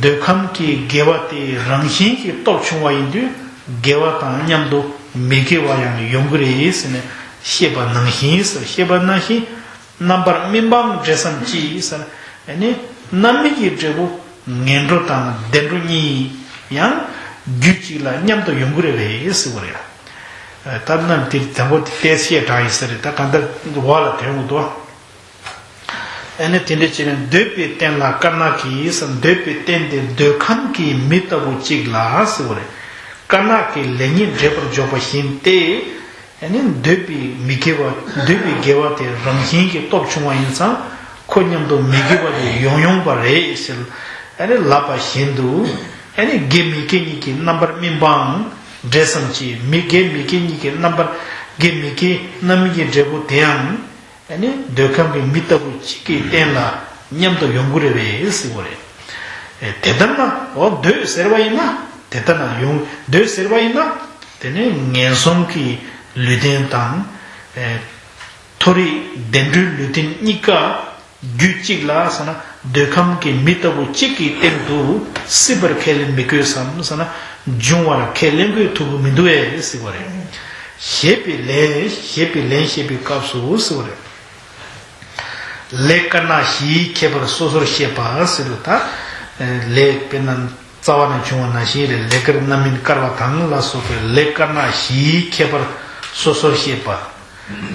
འདོད་ཁམས་ཀྱི་དགེ་བ་དེ་རང་བཞིན་གྱིས་སྟོབས་ཆུང་བ་ཡིན་དུས་དགེ་བ་དང་མཉམ་དུ་མི་དགེ་བ་ཡང་ཡོང་གི་རེད་ཟེར་ནས་བཤད་པ་ནང་བཞིན་ཟེར། བཤད་པ་ནང་བཞིན་རྣམ་པར་སྨིན་པའང་འདྲེས་སམ་ཅི་ཟེར། ཨ་ནི་རྣམ་སྨིན་གྱི་འབྲས་བུ་ངན་འགྲོ་དང་བདེ་འགྲོ་གཉིས་ཡང་རྒྱུད་གཅིག་ལ་མཉམ་དུ་ཡོང་གི་རེད་པས་ཟེར་བ་རེད། ད་ནི་དེ་དང་པོ་དེ་བཤད་དྲགས་ཡིན་ས་རེད། ད་གང་ལྟར་འོག་ལ་དོན་འོང་དོ། ཨ་ནི་དེ་འདྲ་བྱས་ནས་འདོད་པའི་རྟེན་ལ་དཀར་ནག་གི་ཟེར། འདོད་པའི་རྟེན་དེ་འདོད་ཁམས་ཀྱི་མི་ལྟ་བུ་གཅིག་ལ་ཟེར་བ་རེད། དཀར་ནག་གི་ལེགས་ཉེས་འདྲེས་པར་འཇོག་པ་བཞིན་ཏེ། ཨ་ནི་འདོད་པའི་མི་དགེ་བ། འདོད་པའི་དགེ་བ་དེ་རང་བཞིན་གྱིས་སྟོབས་ཆུང་བ་ཡིན་ཙང་ཁོ་མཉམ་དུ་མི་དགེ་བ་དེ་ཡོང་ཡོང་བ་རེད་ཟེར། ཨ་ནི་ལབ་པ་བཞིན་དུ། ཨ་ནི་དགེ་མི་དགེ་གཉིས་ཀྱི་རྣམ་པར་སྨིན་པའང་འདྲེས་སམ་ཅི། མི་དགེ་མི་དགེ་གཉིས་ཀྱི་རྣམ་པར། དགེ་མི་དགེ་རྣམ་སྨིན་གྱི་འབྲས་བུ་དེའང་ཨ་ནི་འདོད་ཁམས་ཀྱི་མི་ལྟ་བུ་གཅིག་གི་རྟེན་ལ་མཉམ་དུ་ཡོང་གི་རེད་པས་ཟེར་བ་རེད། ཨེ་དེ་ལྟར་ན། འོ་འདོད་ཟེར་བ་ཡིན་ན་དེ་ལྟར་ན་ཡོང་། འདོད་ཟེར་བ་ཡིན་ན་དེ་ནི་ངན་སོང་གི་ལུས་རྟེན་དང་། ཨེ་མཐོ་རིས་བདེ་འགྲོའི་ལུས་རྟེན་གཉིས་ཀ་རྒྱུད་གཅིག་ལ་ཟེར་ན་འདོད་ཁམས་ཀྱི་མི་ལྟ་བུ་གཅིག་གི་སྟེང་དུ་སྲིད་པར་ཁས་ལེན་མི་དགོས་སམ་ཟེར་ན། འབྱུང་བར་ཁས་ལེན་དགོས་ཐུག་གི་མི་འདུག་ཨེ་ཟེར་བ་རེད། ཞེས་པའི་ལན། ཞེས་པའི་ལན་བཤད་པའི་སྐབས་སུ་ཟེར་བ་རེད། ལས་དཀར་ནག་བཞིའི་ཁྱད་པར་སོ་སོར་བཤད་པ་ཟེར་བ་དང་ ལས་དཔེར་ན་རྩ་བ་ནས་བྱུང་བ་ནང་བཞིན་རེད། ལས་དཀར་རྣམ་སྨིན་དཀར་བ་དང་ལ་སོགས་པའི་ལས་དཀར་ནག་བཞིའི་ཁྱད་པར་སོ་སོར་བཤད་པ།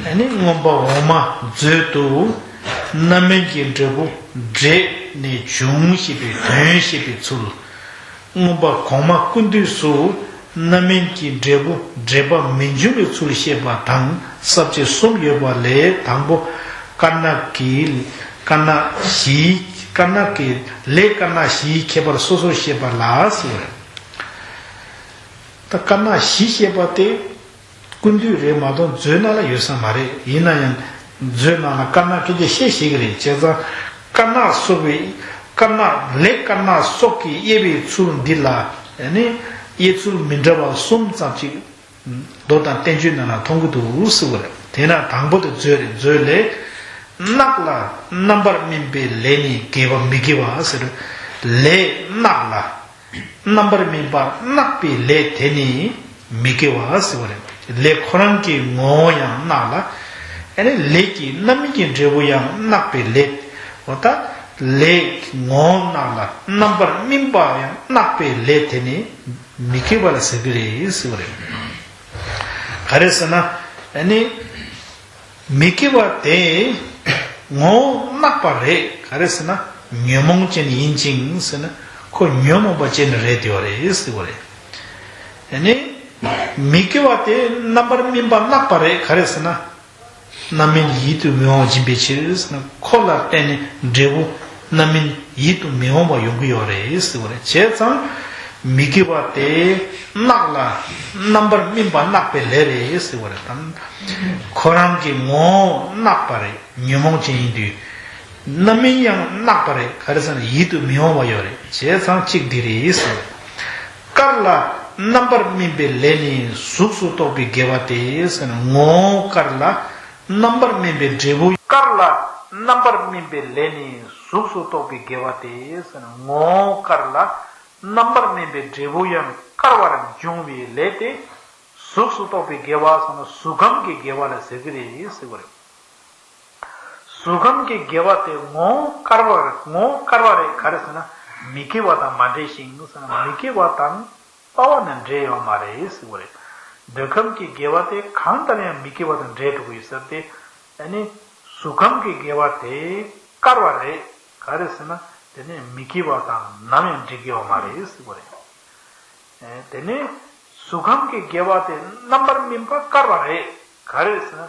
ཨ་ནི་མངོན་པ་འོག་མ་མཛོད་དུ་རྣམ་སྨིན་གྱི་འབྲས་བུ་འབྲས་ནས་བྱུང་ཞེས་པའི་དོན་བཤད་པའི་ཚུལ། མངོན་པ་གོང་མ་ཀུན་བཏུས་སུ་རྣམ་སྨིན་གྱི་འབྲས་བུ་འབྲེལ་པ་མི་འབྱུང་བའི་ཚུལ་བཤད་པ་དང་ས་བཅད་གསུམ་ཡོད་པ་ལས། དང་པོ་དཀར་ནག་གི་དཀར་ནག་བཞིའི་དཀར་ནག་གི་ལས་དཀར་ནག་བཞིའི་ཁྱད་པར་སོ་སོར་བཤད་པ་ལ་ཟེར་བ་རེད། ད་དཀར་ནག་བཞི་བཤད་པ་དེ་ཀུན་བཏུས་རེད་མ་གཏོགས་མཛོད་ནང་ལ་ཡོད་ས་མ་རེད། ཡིན་ན་ཡང་མཛོད་ནང་ལ་དཀར་ནག་སྐད་ཆ་བཤད་ཤེས་ཀྱི་རེད། བྱས་ཙང་དཀར་ནག་སོགས་པའི་དཀར་ནག་ལས་དཀར་ནག་སོགས་ཀྱིས་དབྱེ་བའི་ཚུལ་འདི་ལ་ཨ་ནི་དབྱེ་ཚུལ་མི་འདྲ་བ་གསུམ་ཙམ་ཅིག་མདོ་དང་བསྟན་བཅོས་ནང་ལ་མཐོང་གི་འདུག་ཟེར་བ་རེད། དེས་ན་དང་པོ་དེ་མཛོད་རེད། མཛོད་ལས། གནག་ལ་རྣམ་པར་སྨིན་པའི་ལས་ནི་དགེ་བ་མི་དགེ་བ་ཟེར། ལས་གནག་ལ། རྣམ་པར་སྨིན་པ་གནག་པའི་ལས་དེ་ནི་མི་དགེ་བ་ཟེར་བ་རེད། ལས་ཁོ་རང་གི་ངོ་བོ་ཡང་གནག་ལ། ཨ་ནི་ལས་ཀྱི་རྣམ་སྨིན་གྱི་འབྲས་བུ་ཡང་གནག་པའི་ལས། འོ་ད་ལས་ངོ་བོ་གནག་ལ་རྣམ་པར་སྨིན་པ་ཡང་གནག་པའི་ལས་དེ་ནི་མི་དགེ་བ་ལ་ཟེར་གྱི་རེད་ཟེར་བ་རེད། ག་རེ་ཟེར་ན། ཨ་ནི། མི་དགེ་བ་དེ་ངོ་བོ་གནག་པ་རེད། ག་རེ་ཟེར་ན་ཉོན་མོངས་ཅན་ཡིན་ཅིང་ཟེར་ན་ཁོ་ཉོན་མོངས་པ་ཅན་རེད་དེ་བ་རེད་ཟེར་བ་རེད། ཨ་ནི་མི་དགེ་བ་དེ་རྣམ་པར་སྨིན་པ་གནག་པ་རེད། ག་རེ་ཟེར་ན་རྣམ་སྨིན་ཡིད་དུ་མི་འོང་བ་སྦྱིན་པའི་ཕྱིར་ཟེར་ན་ཁོ་ལ་བརྟེན་ནས་འབྲས་བུ་རྣམ་སྨིན་ཡིད་དུ་མི་འོང་བ་ཡོང་གི་ཡོད་རེད་ཟེར་བ་རེད། བྱས་ཙང་མི་དགེ་བ་དེ་གནག་ལ་རྣམ་པར་སྨིན་པ་གནག་པའི་ལས་རེད་ཟེར་བ་རེད་དམ། ཁོ་རང་གི་ངོ་བོ་གནག་པ་རེད། ཉོན་མོངས་ཅན་ཡིན་དུས། རྣམ་སྨིན་ཡང་གནག་པ་རེད། ག་རེ་ཟེར་ན་ཡིད་དུ་མི་འོང་བ་ཡོད་རེད། བྱས་ཙང་གཅིག་འདི་རེད་ཟེར། དཀར་ལ་རྣམ་པར་སྨིན་པའི་ལས་ནི་གཟུགས་སུ་གཏོགས་པའི་དགེ་བ་སྟེ་ཟེར་ན་ངོ་བོ་དཀར་ལ་རྣམ་པར་སྨིན་པའི་འབྲས་བུ། དཀར་ལ་རྣམ་པར་སྨིན་པའི་ལས་ནི་གཟུགས་སུ་གཏོགས་པའི་དགེ་བ་སྟེ་ཟེར་ན་ངོ་བོ་དཀར་ལ་རྣམ་པར་སྨིན་པའི་འབྲས་བུ་ཡང་དཀར་བར་འབྱུང་བའི་ལས་ཏེ། གཟུགས་སུ་གཏོགས་པའི་དགེ་བ་ཟེར་ན་གཟུགས་ཁམས་ཀྱི་དགེ་བ་ལ་ཟེར་གྱི་རེད་ཟེར་བ་རེད། གཟུགས་ཁམས་ཀྱི་དགེ་བ་དེ་ངོ་བོ་དཀར་བ་རེད། ངོ་བོ་དཀར་བ་རེད། ག་རེ་ཟེར་ན་མི་དགེ་བ་དང་མ་འབྲེལ་ཞིང་ཟེར་ན་མི་དགེ་བ་དང་རྩ་བ་ནས་འབྲེལ་ཡོད་མ་རེད་ཟེར་བ་རེད། འདོད་ཁམས་ཀྱི་དགེ་བ་དེ་གང་ལྟར་ཡང་མི་དགེ་བ་དང་འབྲེལ་འགྲོ་གི་ཡོད་ཟེར་ཏེ། ཨ་ནི་གཟུགས་ཁམས་ཀྱི་དགེ་བ་དེ་དཀར་བ་རེད། ག་རེ་ཟེར་ན་དེ་ནི་མི་དགེ་བ་དང་ནམ་ཡང་འབྲེལ་གྱི་ཡོད་མ་རེད་ཟེར་བ་རེད། ཨེ་དེ་ནས་གཟུགས་ཁམས་ཀྱི་དགེ་བ་དེ་རྣམ་པར་སྨིན་པ་དཀར་བ་རེད། ག་རེ་ཟེར་ན།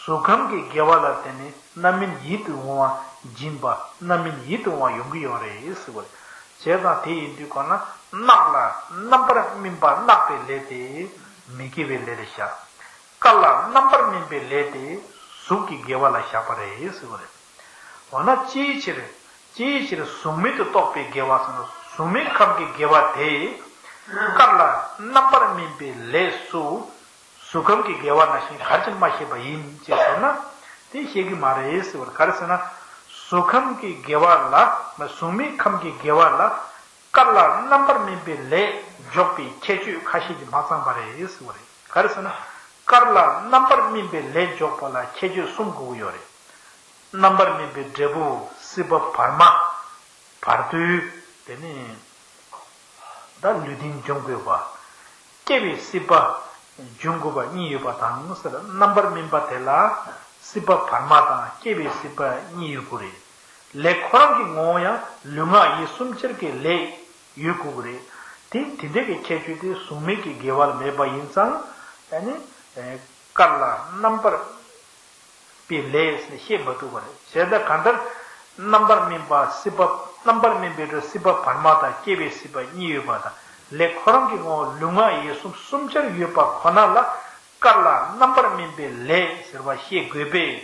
གཟུགས་ཁམས་ཀྱི་དགེ་བ་ལ་བརྟེན་ནས་རྣམ་སྨིན་ཡིད་དུ་འོང་བ་སྦྱིན་པ་རྣམ་སྨིན་ཡིད་དུ་འོང་བ་ཡོང་གི་ཡོད་རེད་ཟེར་བ་རེད། བྱས་ཙང་དེ་ཡིན་དུས་གང་ན་གནག་ལ་རྣམ་པར་སྨིན་པ་གནག་པའི་ལས་དེ་མི་དགེ་བའི་ལས་ལ་བཞག་དཀར་ལ་རྣམ་པར་སྨིན་པའི་ལས་དེ་གཟུགས་ཀྱི་དགེ་བ་ལ་བཞག་པ་རེད་ཟེར་བ་རེད། འོ་ན་ཅིའི་ཕྱིར། ཅིའི་ཕྱིར་གཟུགས་མེད་དུ་གཏོགས་པའི་དགེ་བ་ཟེར་ན་གཟུགས་མེད་ཁམས་ཀྱི་དགེ་བ་དེ། དཀར་ལ་རྣམ་པར་སྨིན་པའི་ལས་སུ། གཟུགས་ཁམས་ཀྱི་དགེ་བ་ནང་བཞིན་ག་རེ་བྱས་ནས་མ་བཤད་པ་ཡིན་ཅེས་ཟེར་ན། དེ་བཤད་ཀྱི་མ་རེད་ཟེར་བར་ག་རེ་ཟེར་ན། གཟུགས་ཁམས་ཀྱི་དགེ་བ་ལ་གཟུགས་མེད་ཁམས་ཀྱི་དགེ་བ་ལ། དཀར་ལ་རྣམ་པར་སྨིན་པའི་ལས་འཇོག་པའི་ཁྱད་ཆོས་ཁ་ཤས་ཀྱིས་མ་ཚང་བ་རེད་ཟེར་བ་རེད། ག་རེ་ཟེར་ན། དཀར་ལ་རྣམ་པར་སྨིན་པའི་ལས་འཇོག་པ་ལ་ཁྱད་ཆོས་གསུམ་དགོས་ཀྱི་ཡོད་རེད། རྣམ་པར་སྨིན་པའི་འབྲས་བུ་སྲིད་པ་བར་མ། བར་དོའི། དེ་ནི། ད་ལུས་རྟེན་འབྱུང་དགོས་པ། སྐྱེ་བའི་སྲིད་པ། འབྱུང་དགོས་པ་གཉིས་ཡོད་པ་དང་ཟེར་རྣམ་པར་སྨིན་པ་དེ་ལ། སྲིད་པ་བར་མ་དང་སྐྱེ་བའི་སྲིད་པ་གཉིས་ཡོད་དགོས་རེད། ལས་ཁོ་རང་གི་ངོ་བོ་ཡང་ལུས་ངག་ཡིད་གསུམ་ཆར་གྱི་ལས་ཡོད་དགོས་ཀྱི་རེད། དེ་དེ་འདྲ་གི་ཁྱད་ཆོས་དེ་གཟུགས་མེད་ཀྱི་དགེ་བ་ལ་མེད་པ་ཡིན་ཙང་། ཨ་ནི། དཀར་ལ་རྣམ་པར་སྤེལ་ལས་ཞེས་བཤད་མ་ཐུབ་པ་རེད། བྱས་ཙང་གང་ལྟར་རྣམ་པར་སྨིན་པ་སྲིད་པ་རྣམ་པར་སྨིན་པའི་སྲིད་པ་བར་མ་དང་སྐྱེ་བའི་སྲིད་པ་གཉིས་ཡོད་པ་དང་ལས་ཁོ་རང་གི་ངོ་བོ་ལུས་ངག་ཡིད་གསུམ་གསུམ་ཆར་ཡོད་པ་ཁོ་ན་ལ་དཀར་ལ་རྣམ་པར་སྨིན་པའི་ལས་ཟེར་བ་བཤད་དགོས་པས།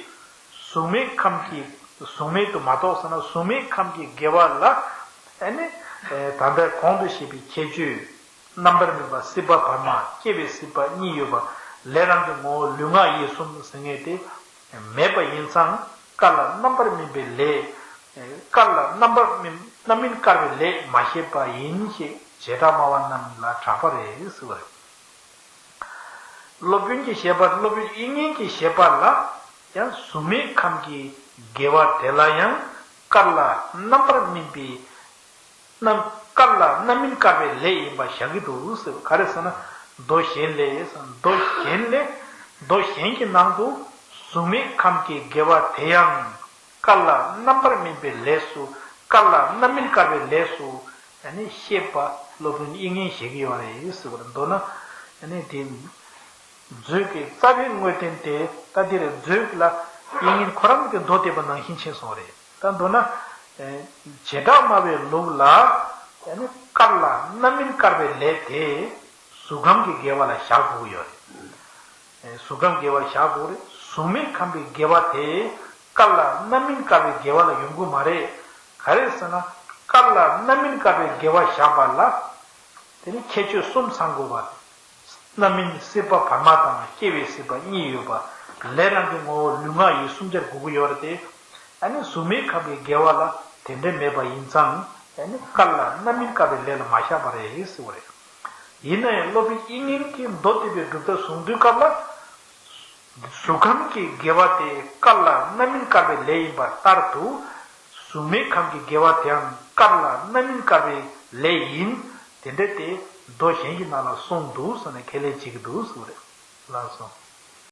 གཟུགས་མེད་ཁམས་ཀྱི་གཟུགས་མེད་དུ་མ་གཏོགས་ཟེར་ན་གཟུགས་མེད་ཁམས་ཀྱི་དགེ་བ་ལ་ཨ་ནི་ད་ལྟ་གོང་དུ་བཤད་པའི་ཁྱད་ཆོས། རྣམ་པར་སྨིན་པ་སྲིད་པ་བར་མ་སྐྱེ་བའི་སྲིད་པ་གཉིས་ཡོད་པ་ལས་རང་གི་ངོ་བོ་ལུས་ངག་ཡིད་གསུམ་ཟེར་མཁན་དེ་མེད་པ་ཡིན་ཙང་དཀར་ལ་རྣམ་པར་སྨིན་པའི་ལས། དཀར་ལ་རྣམ་པར་སྨིན་རྣམ་སྨིན་དཀར་བའི་ལས་མ་བཤད་པ་ཡིན་ཞེས་བྱེ་བྲག་སྨྲ་བ་རྣམས་ལ་གྲགས་པ་རེད་ཟེར་བ་རེད། སློབ་དཔོན་གྱི་བཞེད་པ་སློབ་དཔོན་དབྱིག་གཉེན་གྱི་བཞེད་པ་ལ་ཡང་གཟུགས་མེད་ཁམས་ཀྱི་དགེ་བ་དེ་ལ་ཡང་དཀར་ལ་རྣམ་པར་སྨིན་པའི་ རྣམ་དཀར་ལ་རྣམ་སྨིན་དཀར་བའི་ལས་ཡིན་པ་བཞག་གི་འདུག་ཟེར། ག་རེ་ཟེར་ན། མདོ་གཞན་ལས་ཟེར། མདོ་གཞན་ལས། མདོ་གཞན་གྱི་ནང་དུ་གཟུགས་མེད་ཁམས་ཀྱི་དགེ་བ་དེ་ཡང་དཀར་ལ་རྣམ་པར་སྨིན་པའི་ལས་སུ། དཀར་ལ་རྣམ་སྨིན་དཀར་བའི་ལས་སུ། ཨ་ནི་བཤད་པ་སློབ་དཔོན་དབྱིག་གཉེན་བཞེད་ཀྱི་ཡོད་རེད་ཟེར་བ་རེད། མདོར་ན་ཨ་ནི་དེ། མཛོད་ཀྱི་རྩ་བའི་དངོས་བསྟན་དེ་ད་འདིར་མཛོད་ལ་དབྱིག་གཉེན་ཁོ་རང་གིས་མདོ་བསྡུས་པ་ནང་བཞིན་ཕྱིན་སོང་རེད། ད་མདོར་ན། ཨེ། བྱེ་བྲག་སྨྲ་བའི་ལུགས་ལ་ཨ་ནི་དཀར་ལ་རྣམ་སྨིན་དཀར་བའི་ལས་དེ་གཟུགས་ཁམས་ཀྱི་དགེ་བ་ལ་བཞག་དགོས་ཀྱི་ཡོད་རེད། ཨེ། གཟུགས་ཁམས་དགེ་བ་བཞག་དགོས་རེད། གཟུགས་མེད་ཁམས་པའི་དགེ་བ་དེ་དཀར་ལ་རྣམ་སྨིན་དཀར་བའི་དགེ་བ་ལ་ཡོང་གི་མ་རེད། ག་རེ་ཟེར་ན། དཀར་ལ་རྣམ་སྨིན་དཀར་བའི་དགེ་བ་བཞག་པ་ལ། དེ་ནི་ཁྱད་ཆོས་གསུམ་ཚང་དགོས་པ། རྣམ་སྨིན་སྲིད་པ་བར་མ་དང་སྐྱེ་བའི་སྲིད་པ་གཉིས་ཡོད་པ། ལས་རང་གི་ངོ་བོ་ལུས་ངག་ཡིད་གསུམ་ཆར་དགོས་ཀྱི་ཡོད་རེད་དེ། ཨ་ནི་གཟུགས་མེད་ཁམས་པའི་དགེ་བ་ལ་དེ་འདྲ་མེད་པ་ཡིན་ཙང་། ཨ་ནི་དཀར་ལ་རྣམ་སྨིན་དཀར་བའི་ལས་ལ་མ་བཞག་པ་རེད་ཟེར་བ་རེད། ཡིན་ན་ཡང་སློབ་དཔོན་དབྱིག་གཉེན་གྱིས་མདོ་སྡུད་པའི་སྒྲུབ་ཐབས་གསུང་དུས་སྐབས་ལ། གཟུགས་ཁམས་ཀྱི་དགེ་བ་དེ་དཀར་ལ་རྣམ་སྨིན་དཀར་བའི་ལས་ཡིན་པ་ལྟར་དུ། གཟུགས་མེད་ཁམས་ཀྱི་དགེ་བ་དེའང་དཀར་ལ་རྣམ་སྨིན་དཀར་བའི་ལས་ཡིན། དེ་འདྲ་སྟེ་མདོ་གཞན་གྱི་ནང་ལ་གསུངས་འདུག་ཟེར་ནས་ཁས་ལེན་བྱེད་ཀྱི་འདུག་ཟེར་བ་རེད། ལགས་སོ།